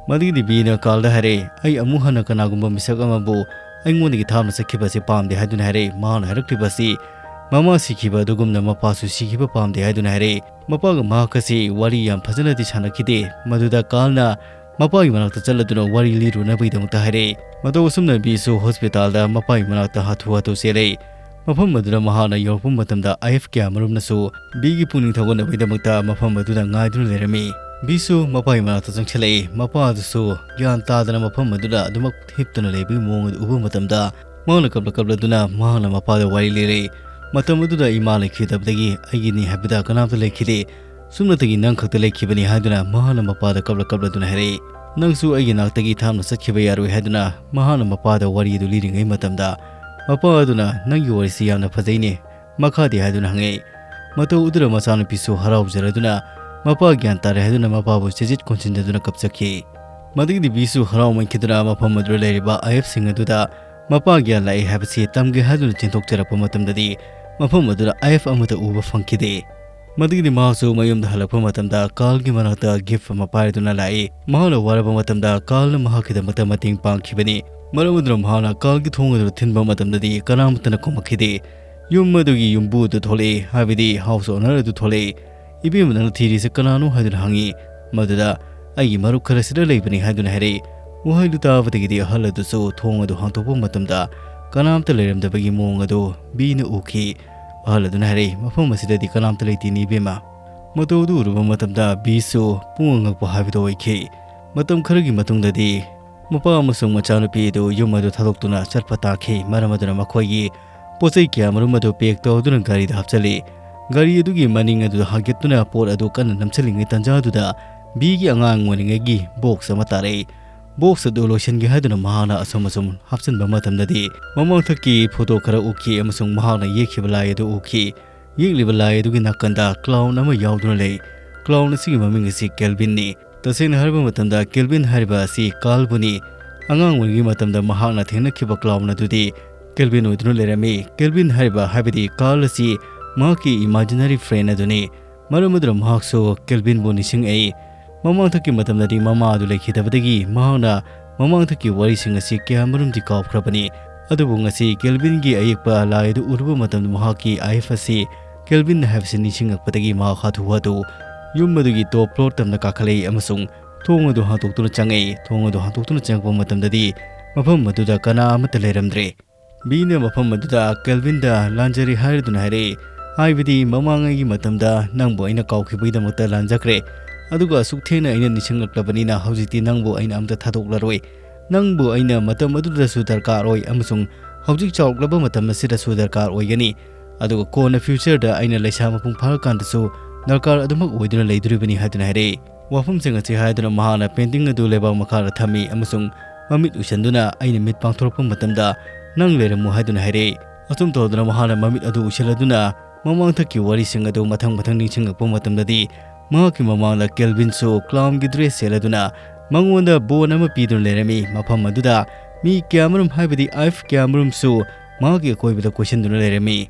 ꯃꯗꯨꯒꯤꯗꯤ ꯕꯤꯅ ꯀꯥꯔꯜꯗ ꯍꯥꯏꯔꯛꯏ, "ꯑꯩ ꯑꯃꯨꯛ ꯍꯟꯅ ꯀꯅꯥꯒꯨꯝꯕ ꯃꯤꯁꯛ ꯑꯃꯕꯨ ꯑꯩꯉꯣꯟꯗꯒꯤ ꯊꯥꯞꯅ ꯆꯠꯈꯤꯕ ꯑꯁꯤ ꯄꯥꯝꯗꯦ" ꯍꯥꯏꯗꯨꯅ ꯍꯥꯏꯔꯛꯏ꯫ ꯃꯍꯥꯛꯅ ꯍꯥꯏꯔꯛꯂꯤꯕ ꯑꯁꯤ ꯃꯃꯥ ꯁꯤꯈꯤꯕ ꯑꯗꯨꯒꯨꯝꯅ ꯃꯄꯥꯁꯨ ꯁꯤꯈꯤꯕ ꯄꯥꯝꯗꯦ ꯍꯥꯏꯗꯨꯅ ꯍꯥꯏꯔꯛꯏ꯫ ꯃꯄꯥꯒ ꯃꯍꯥꯛꯀꯁꯤ ꯋꯥꯔꯤ ꯌꯥꯝ ꯐꯖꯅꯗꯤ ꯁꯥꯟꯅꯈꯤꯗꯦ꯫ ꯃꯗꯨꯗ ꯀꯥꯔꯜꯅ ꯃꯄꯥꯒꯤ ꯃꯅꯥꯛꯇ ꯆꯠꯂꯗꯨꯅ ꯋꯥꯔꯤ ꯂꯤꯔꯨꯅꯕꯒꯤꯗꯃꯛꯇ ꯍꯥꯏꯔꯛꯏ꯫ ꯃꯇꯧ ꯑꯁꯨꯝꯅ ꯕꯤꯁꯨ ꯍꯣꯁꯄꯤꯇꯥꯜꯗ ꯃꯄꯥꯒꯤ ꯃꯅꯥꯛꯇ ꯍꯥꯊꯨ ꯍꯥꯊꯨ ꯆꯦꯜꯂꯛꯏ꯫ ꯃꯐꯝ ꯑꯗꯨꯗ ꯃꯍꯥꯛꯅ ꯌꯧꯔꯛꯄ ꯃꯇꯝꯗ ꯑꯥꯏ ꯑꯦꯐ ꯀꯌꯥꯃꯔꯨꯝꯅꯁꯨ ꯕꯤꯒꯤ ꯄꯨꯛꯅꯤꯡ ꯊꯧꯒꯠꯅꯕꯒꯤꯗꯃꯛꯇ ꯃꯐꯝ ꯑꯗꯨꯗ ꯉꯥꯏꯗꯨꯅ ꯂꯩꯔꯝꯃꯤ꯫ ꯕꯤꯁꯨ ꯃꯄꯥꯒꯤ ꯃꯅꯥꯛꯇ ꯆꯪꯁꯤꯜꯂꯛꯏ꯫ ꯃꯄꯥ ꯑꯗꯨꯁꯨ ꯒ꯭ꯌꯥꯟ ꯇꯥꯗꯅ ꯃꯐꯝ ꯑꯗꯨꯗ ꯑꯗꯨꯃꯛ ꯍꯤꯞꯇꯨꯅ ꯂꯩꯕꯒꯤ ꯃꯑꯣꯡ ꯑꯗꯨ ꯎꯕ ꯃꯇꯝꯗ ꯃꯍꯥꯛꯅ ꯀꯞꯂ ꯀꯞꯂꯗꯨꯅ ꯃꯍꯥꯛꯅ ꯃꯄꯥꯗ ꯋꯥꯔꯤ ꯂꯤꯔꯛꯏ꯫ "ꯃꯇꯝ ꯑꯗꯨꯗ ꯏꯃꯥ ꯂꯩꯈꯤꯗꯕꯗꯒꯤ ꯑꯩꯒꯤꯅꯤ ꯍꯥꯏꯕꯗ ꯀꯅꯥꯝꯇ ꯂꯩꯈꯤꯗꯦ꯫ ꯁꯨꯞꯅꯇꯒꯤ ꯅꯪ ꯈꯛꯇ ꯂꯩꯈꯤꯕꯅꯤ" ꯍꯥꯏꯗꯨꯅ ꯃꯍꯥꯛꯅ ꯃꯄꯥꯗ ꯀꯞꯂ ꯀꯞꯂꯗꯨꯅ ꯍꯥꯏꯔꯛꯏ꯫ "ꯅꯪꯁꯨ ꯑꯩꯒꯤ ꯅꯥꯛꯇꯒꯤ ꯊꯥꯞꯅ ꯆꯠꯈꯤꯕ ꯌꯥꯔꯣꯏ" ꯍꯥꯏꯗꯨꯅ ꯃꯍꯥꯛꯅ ꯃꯄꯥꯗ ꯋꯥꯔꯤ ꯑꯗꯨ ꯂꯤꯔꯤꯉꯩ ꯃꯇꯝꯗ, ꯃꯄꯥ ꯑꯗꯨꯅ, "ꯅꯪꯒꯤ ꯋꯥꯔꯤꯁꯤ ꯌꯥꯝꯅ ꯐꯖꯩꯅꯦ, ꯃꯈꯥꯗꯤ?" ꯍꯥꯏꯗꯨꯅ ꯍꯪꯉꯛꯏ꯫ ꯃꯇꯧ ꯑꯗꯨꯗ ꯃꯆꯥꯅꯨꯄꯤꯁꯨ ꯍꯔꯥꯎꯖꯔꯗꯨꯅ ꯃꯄꯥ ꯒ꯭ꯌꯥꯟ ꯇꯥꯔꯦ ꯍꯥꯏꯗꯨꯅ ꯃꯄꯥꯕꯨ ꯆꯦꯖꯤꯠ ꯀꯣꯟꯁꯤꯟꯖꯗꯨꯅ ꯀꯞꯆꯈꯤ꯫ ꯃꯗꯨꯒꯤꯗꯤ ꯕꯤꯁꯨ ꯍꯔꯥꯎꯃꯟꯈꯤꯗꯨꯅ ꯃꯐꯝ ꯑꯗꯨꯗ ꯂꯩꯔꯤꯕ ꯑꯥꯏ ꯑꯦꯐꯁꯤꯡ ꯑꯗꯨꯗ ꯃꯄꯥ ꯒ꯭ꯌꯥꯟ ꯂꯥꯛꯏ ꯍꯥꯏꯕꯁꯤ ꯇꯝꯒꯦ ꯍꯥꯏꯗꯨꯅ ꯆꯦꯟꯊꯣꯛꯆꯔꯛꯄ ꯃꯇꯝꯗꯗꯤ ꯃꯐꯝ ꯑꯗꯨꯗ ꯑꯥꯏ ꯑꯦꯐ ꯑꯃꯠꯇ ꯎꯕ ꯐꯪꯈꯤꯗꯦ꯫ ꯃꯗꯨꯒꯤꯗꯤ ꯃꯍꯥꯛꯁꯨ ꯃꯌꯨꯝꯗ ꯍꯜꯂꯛꯄ ꯃꯇꯝꯗ ꯀꯥꯔꯜꯒꯤ ꯃꯅꯥꯛꯇ ꯒꯤꯐ ꯑꯃ ꯄꯥꯏꯔꯗꯨꯅ ꯂꯥꯛꯏ꯫ ꯃꯍꯥꯛꯅ ꯋꯥꯔꯕ ꯃꯇꯝꯗ ꯀꯥꯔꯜꯅ ꯃꯍꯥꯛꯀꯤꯗꯃꯛꯇ ꯃꯇꯦꯡ ꯄꯥꯡꯈꯤꯕꯅꯤ꯫ ꯃꯔꯝ ꯑꯗꯨꯅ ꯃꯍꯥꯛꯅ ꯀꯥꯔꯜꯒꯤ ꯊꯣꯡ ꯑꯗꯨ ꯊꯤꯟꯕ ꯃꯇꯝꯗꯗꯤ ꯀꯅꯥꯃꯠꯇꯅ ꯈꯨꯝꯃꯛꯈꯤꯗꯦ꯫ ꯌꯨꯝ ꯑꯗꯨꯒꯤ ꯌꯨꯝꯕꯨ ꯑꯗꯨ ꯊꯣꯛꯂꯛꯏ, ꯍꯥꯏꯕꯗꯤ ꯍꯥꯎꯁ ꯑꯣꯅꯔ ꯑꯗꯨ ꯊꯣꯛꯂꯛꯏ꯫ "ꯏꯕꯦꯝꯃ, ꯅꯪꯅ ꯊꯤꯔꯤꯁꯦ ꯀꯅꯥꯅꯣ?" ꯍꯥꯏꯗꯨꯅ ꯍꯪꯉꯤ꯫ ꯃꯗꯨꯗ, "ꯑꯩꯒꯤ ꯃꯔꯨꯞ ꯈꯔꯁꯤꯗ ꯂꯩꯕꯅꯤ" ꯍꯥꯏꯗꯨꯅ ꯍꯥꯏꯔꯛꯏ꯫ ꯋꯥꯍꯩꯗꯨ ꯇꯥꯕꯗꯒꯤꯗꯤ ꯑꯍꯜ ꯑꯗꯨꯁꯨ ꯊꯣꯡ ꯑꯗꯨ ꯍꯥꯡꯗꯣꯛꯄ ꯃꯇꯝꯗ ꯀꯅꯥꯝꯇ ꯂꯩꯔꯝꯗꯕꯒꯤ ꯃꯑꯣꯡ ꯑꯗꯨ ꯕꯤꯅ ꯎꯈꯤ꯫ ꯑꯍꯜ ꯑꯗꯨꯅ ꯍꯥꯏꯔꯛꯏ, "ꯃꯐꯝ ꯑꯁꯤꯗꯗꯤ ꯀꯅꯥꯝꯇ ꯂꯩꯇꯦꯅꯦ ꯏꯕꯦꯝꯃ꯫ ꯃꯇꯧ ꯑꯗꯨ ꯎꯔꯨꯕ ꯃꯇꯝꯗ ꯕꯤꯁꯨ ꯄꯨꯡꯉꯛ ꯉꯛꯄ ꯍꯥꯏꯕꯗꯨ ꯑꯣꯏꯈꯤ꯫ ꯃꯇꯝ ꯈꯔꯒꯤ ꯃꯇꯨꯡꯗꯗꯤ ꯃꯄꯥ ꯑꯃꯁꯨꯡ ꯃꯆꯥꯅꯨꯄꯤ ꯑꯗꯨ ꯌꯨꯝ ꯑꯗꯨ ꯊꯥꯗꯣꯛꯇꯨꯅ ꯆꯠꯄ ꯇꯥꯈꯤ꯫ ꯃꯔꯝ ꯑꯗꯨꯅ ꯃꯈꯣꯏꯒꯤ ꯄꯣꯠ ꯆꯩ ꯀꯌꯥ ꯃꯔꯨꯝ ꯑꯗꯨ ꯄꯦꯛ ꯇꯧꯗꯨꯅ ꯒꯥꯔꯤꯗ ꯍꯥꯞꯆꯤꯜꯂꯤ꯫ ꯒꯥꯔꯤ ꯑꯗꯨꯒꯤ ꯃꯅꯤꯡ ꯑꯗꯨꯗ ꯍꯥꯡꯒꯠꯇꯨꯅ ꯄꯣꯠ ꯑꯗꯨ ꯀꯟꯅ ꯅꯝꯁꯤꯜꯂꯤꯉꯩ ꯇꯥꯟꯖꯥꯗꯨꯗ ꯕꯤꯒꯤ ꯑꯉꯥꯡ ꯑꯣꯏꯔꯤꯉꯩꯒꯤ ꯕꯣꯛꯁ ꯑꯃ ꯇꯥꯔꯛꯏ꯫ ꯕꯣꯛꯁ ꯑꯗꯨ ꯂꯣꯏꯁꯤꯟꯒꯦ ꯍꯥꯏꯗꯨꯅ ꯃꯍꯥꯛꯅ ꯑꯁꯨꯝ ꯑꯁꯨꯝ ꯍꯥꯞꯆꯤꯟꯕ ꯃꯇꯝꯗꯗꯤ ꯃꯃꯥꯡꯊꯛꯀꯤ ꯐꯣꯇꯣ ꯈꯔ ꯎꯈꯤ ꯑꯃꯁꯨꯡ ꯃꯍꯥꯛꯅ ꯌꯦꯛꯈꯤꯕ ꯂꯥꯏ ꯑꯗꯨ ꯎꯈꯤ꯫ ꯌꯦꯛꯂꯤꯕ ꯂꯥꯏ ꯑꯗꯨꯒꯤ ꯅꯥꯀꯟꯗ ꯀ꯭ꯂꯥꯎꯟ ꯑꯃ ꯌꯥꯎꯗꯨꯅ ꯂꯩ꯫ ꯀ꯭ꯂꯥꯎꯟ ꯑꯁꯤꯒꯤ ꯃꯃꯤꯡ ꯑꯁꯤ ꯀꯦꯜꯚꯤꯟꯅꯤ꯫ ꯇꯁꯦꯡꯅ ꯍꯥꯏꯔꯕ ꯃꯇꯝꯗ ꯀꯦꯜꯚꯤꯟ ꯍꯥꯏꯔꯤꯕ ꯑꯁꯤ ꯀꯥꯔꯜꯕꯨꯅꯤ꯫ ꯑꯉꯥꯡ ꯑꯣꯏꯔꯤꯉꯩ ꯃꯇꯝꯗ ꯃꯍꯥꯛꯅ ꯊꯦꯡꯅꯈꯤꯕ ꯀ꯭ꯂꯥꯎꯟ ꯑꯗꯨꯗꯤ ꯀꯦꯜꯚꯤꯟ ꯑꯣꯏꯗꯨꯅ ꯂꯩꯔꯝꯃꯤ꯫ ꯀꯦꯜꯚꯤꯟ ꯍꯥꯏꯔꯤꯕ, ꯍꯥꯏꯕꯗꯤ ꯀꯥꯔꯜ ꯑꯁꯤ ꯃꯍꯥꯛꯀꯤ ꯏꯃꯥꯖꯤꯅꯔꯤ ꯐ꯭ꯔꯦꯟ ꯑꯗꯨꯅꯤ꯫ ꯃꯔꯝ ꯑꯗꯨꯅ ꯃꯍꯥꯛꯁꯨ ꯀꯦꯜꯚꯤꯟꯕꯨ ꯅꯤꯡꯁꯤꯡꯉꯛꯏ꯫ ꯃꯃꯥꯡꯊꯛꯀꯤ ꯃꯇꯝꯗꯗꯤ ꯃꯃꯥ ꯑꯗꯨ ꯂꯩꯈꯤꯗꯕꯗꯒꯤ ꯃꯍꯥꯛꯅ ꯃꯃꯥꯡꯊꯛꯀꯤ ꯋꯥꯔꯤꯁꯤꯡ ꯑꯁꯤ ꯀꯌꯥꯃꯔꯨꯝꯗꯤ ꯀꯥꯎꯈ꯭ꯔꯕꯅꯤ꯫ ꯑꯗꯨꯕꯨ ꯉꯁꯤ ꯀꯦꯜꯚꯤꯟꯒꯤ ꯑꯌꯦꯛꯄ ꯂꯥꯏ ꯑꯗꯨ ꯎꯔꯨꯕ ꯃꯇꯝꯗ ꯃꯍꯥꯛꯀꯤ ꯑꯥꯏꯐ ꯑꯁꯤ ꯀꯦꯜꯚꯤꯟ ꯍꯥꯏꯕꯁꯤ ꯅꯤꯡꯁꯤꯡꯂꯛꯄꯗꯒꯤ ꯃꯍꯥꯛ ꯍꯥꯊꯨ ꯍꯥꯊꯨ ꯌꯨꯝ ꯑꯗꯨꯒꯤ ꯇꯣꯞ ꯐ꯭ꯂꯣꯔ ꯇꯝꯅ ꯀꯥꯈꯠꯂꯛꯏ ꯑꯃꯁꯨꯡ ꯊꯣꯡ ꯑꯗꯨ ꯍꯥꯡꯗꯣꯛꯇꯨꯅ ꯆꯪꯉꯛꯏ꯫ ꯊꯣꯡ ꯑꯗꯨ ꯍꯥꯡꯗꯣꯛꯇꯨꯅ ꯆꯪꯉꯛꯄ ꯃꯇꯝꯗꯗꯤ ꯃꯐꯝ ꯑꯗꯨꯗ ꯀꯅꯥ ꯑꯃꯠꯇ ꯂꯩꯔꯝꯗ꯭ꯔꯦ꯫ ꯕꯤꯅ ꯃꯐꯝ ꯑꯗꯨꯗ ꯀꯦꯜꯚꯤꯟꯗ ꯂꯥꯟꯖꯔꯦ ꯍꯥꯏꯔꯗꯨꯅ ꯍꯥꯏꯔꯛꯏ, ꯍꯥꯏꯕꯗꯤ ꯃꯃꯥꯡꯉꯩꯒꯤ ꯃꯇꯝꯗ ꯅꯪꯕꯨ ꯑꯩꯅ ꯀꯥꯎꯈꯤꯕꯒꯤꯗꯃꯛꯇ ꯂꯥꯟꯖꯈ꯭ꯔꯦ, ꯑꯗꯨꯒ ꯑꯁꯨꯛ ꯊꯦꯡꯅ ꯑꯩꯅ ꯅꯤꯡꯁꯤꯡꯂꯛꯂꯕꯅꯤꯅ ꯍꯧꯖꯤꯛꯇꯤ ꯅꯪꯕꯨ ꯑꯩꯅ ꯑꯝꯇ ꯊꯥꯗꯣꯛꯂꯔꯣꯏ꯫ ꯅꯪꯕꯨ ꯑꯩꯅ ꯃꯇꯝ ꯑꯗꯨꯗꯁꯨ ꯗꯔꯀꯥꯔ ꯑꯣꯏ ꯑꯃꯁꯨꯡ ꯍꯧꯖꯤꯛ ꯆꯥꯎꯔꯛꯂꯕ ꯃꯇꯝ ꯑꯁꯤꯗꯁꯨ ꯗꯔꯀꯥꯔ ꯑꯣꯏꯒꯅꯤ, ꯑꯗꯨꯒ ꯀꯣꯟꯅ ꯐ꯭ꯌꯨꯆꯔꯗ ꯑꯩꯅ ꯂꯩꯁꯥ ꯃꯄꯨꯡ ꯐꯥꯔꯀꯥꯟꯗꯁꯨ ꯗꯔꯀꯥꯔ ꯑꯗꯨꯃꯛ ꯑꯣꯏꯗꯨꯅ ꯂꯩꯗꯣꯔꯤꯕꯅꯤ ꯍꯥꯏꯗꯨꯅ ꯍꯥꯏꯔꯛꯏ꯫ ꯋꯥꯐꯝꯁꯤꯡ ꯑꯁꯤ ꯍꯥꯏꯗꯨꯅ ꯃꯍꯥꯛꯅ ꯄꯦꯟꯇꯤꯡ ꯑꯗꯨ ꯂꯩꯕꯥꯛ ꯃꯈꯥꯗ ꯊꯝꯃꯤ ꯑꯃꯁꯨꯡ ꯃꯃꯤꯠ ꯎꯏꯁꯟꯗꯨꯅ ꯑꯩꯅ ꯃꯤꯠ ꯄꯥꯡꯊꯣꯔꯛꯄ ꯃꯇꯝꯗ ꯅꯪ ꯂꯩꯔꯝꯃꯨ ꯍꯥꯏꯗꯨꯅ ꯍꯥꯏꯔꯛꯏ꯫ ꯑꯁꯨꯝ ꯇꯧꯗꯨꯅ ꯃꯍꯥꯛꯅ ꯃꯃꯤꯠ ꯑꯗꯨ ꯎꯏꯁꯤꯜꯂꯗꯨꯅ ꯃꯃꯥꯡꯊꯛꯀꯤ ꯋꯥꯔꯤꯁꯤꯡ ꯑꯗꯨ ꯃꯊꯪ ꯃꯊꯪ ꯅꯤꯡꯁꯤꯡꯂꯛꯄ ꯃꯇꯝꯗꯗꯤ ꯃꯍꯥꯛꯀꯤ ꯃꯃꯥꯡꯗ ꯀꯦꯜꯚꯤꯟꯁꯨ ꯀ꯭ꯂꯥꯎꯟꯒꯤ ꯗ꯭ꯔꯦꯁ ꯁꯦꯠꯂꯗꯨꯅ ꯃꯉꯣꯟꯗ ꯕꯣꯟ ꯑꯃ ꯄꯤꯗꯨꯅ ꯂꯩꯔꯝꯃꯤ꯫ ꯃꯐꯝ ꯑꯗꯨꯗ ꯃꯤ ꯀꯌꯥꯃꯔꯨꯝ, ꯍꯥꯏꯕꯗꯤ ꯑꯥꯏꯐ ꯀꯌꯥꯃꯔꯨꯝꯁꯨ ꯃꯍꯥꯛꯀꯤ ꯑꯀꯣꯏꯕꯗ ꯀꯣꯏꯁꯤꯟꯗꯨꯅ ꯂꯩꯔꯝꯃꯤ꯫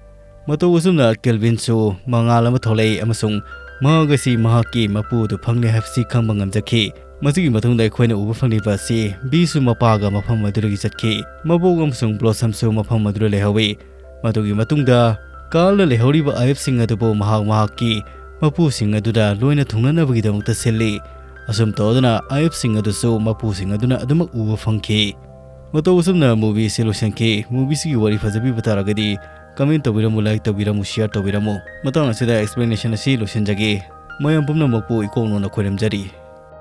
ꯃꯇꯧ ꯑꯁꯨꯝꯅ ꯀꯦꯜꯚꯤꯟꯁꯨ ꯃꯉꯥꯜ ꯑꯃ ꯊꯣꯛꯂꯛꯏ ꯑꯃꯁꯨꯡ ꯃꯍꯥꯛ ꯑꯁꯤ ꯃꯍꯥꯛꯀꯤ ꯃꯄꯨ ꯑꯗꯨ ꯐꯪꯂꯦ ꯍꯥꯏꯕꯁꯤ ꯈꯪꯕ ꯉꯝꯖꯈꯤ꯫ ꯃꯁꯤꯒꯤ ꯃꯇꯨꯡꯗ ꯑꯩꯈꯣꯏꯅ ꯎꯕ ꯐꯪꯂꯤꯕ ꯑꯁꯤ ꯕꯤꯁꯨ ꯃꯄꯥꯒ ꯃꯐꯝ ꯑꯗꯨꯗꯒꯤ ꯆꯠꯈꯤ꯫ ꯃꯕꯣꯛ ꯑꯃꯁꯨꯡ ꯕ꯭ꯂꯣꯁꯝꯁꯨ ꯃꯐꯝ ꯑꯗꯨꯗ ꯂꯩꯍꯧꯏ꯫ ꯃꯗꯨꯒꯤ ꯃꯇꯨꯡꯗ ꯀꯥꯔꯜꯅ ꯂꯩꯍꯧꯔꯤꯕ ꯑꯥꯏꯐꯁꯤꯡ ꯑꯗꯨꯕꯨ ꯃꯍꯥꯛ ꯃꯍꯥꯛꯀꯤ ꯃꯄꯨꯁꯤꯡ ꯑꯗꯨꯗ ꯂꯣꯏꯅ ꯊꯨꯡꯅꯅꯕꯒꯤꯗꯃꯛꯇ ꯁꯤꯜꯂꯤ꯫ ꯑꯁꯨꯝ ꯇꯧꯗꯨꯅ ꯑꯥꯏ ꯑꯦꯐꯁꯤꯡ ꯑꯗꯨꯁꯨ ꯃꯄꯨꯁꯤꯡ ꯑꯗꯨꯅ ꯑꯗꯨꯃꯛ ꯎꯕ ꯐꯪꯈꯤ꯫ ꯃꯇꯧ ꯑꯁꯨꯝꯅ movieꯁꯤ ꯂꯣꯏꯁꯤꯟꯈꯤ꯫ Movieꯁꯤꯒꯤ ꯋꯥꯔꯤ ꯐꯖꯕꯤꯕ ꯇꯥꯔꯒꯗꯤ comment ꯇꯧꯕꯤꯔꯝꯃꯨ, like ꯇꯧꯕꯤꯔꯝꯃꯨ, share ꯇꯧꯕꯤꯔꯝꯃꯨ꯫ ꯃꯇꯥꯡ ꯑꯁꯤꯗ explanation ꯑꯁꯤ ꯂꯣꯏꯁꯤꯟꯖꯒꯦ꯫ ꯃꯌꯥꯝ ꯄꯨꯝꯅꯃꯛꯄꯨ ꯏꯀꯣꯛꯅꯣꯅ ꯈꯣꯏꯔꯝꯖꯔꯤ꯫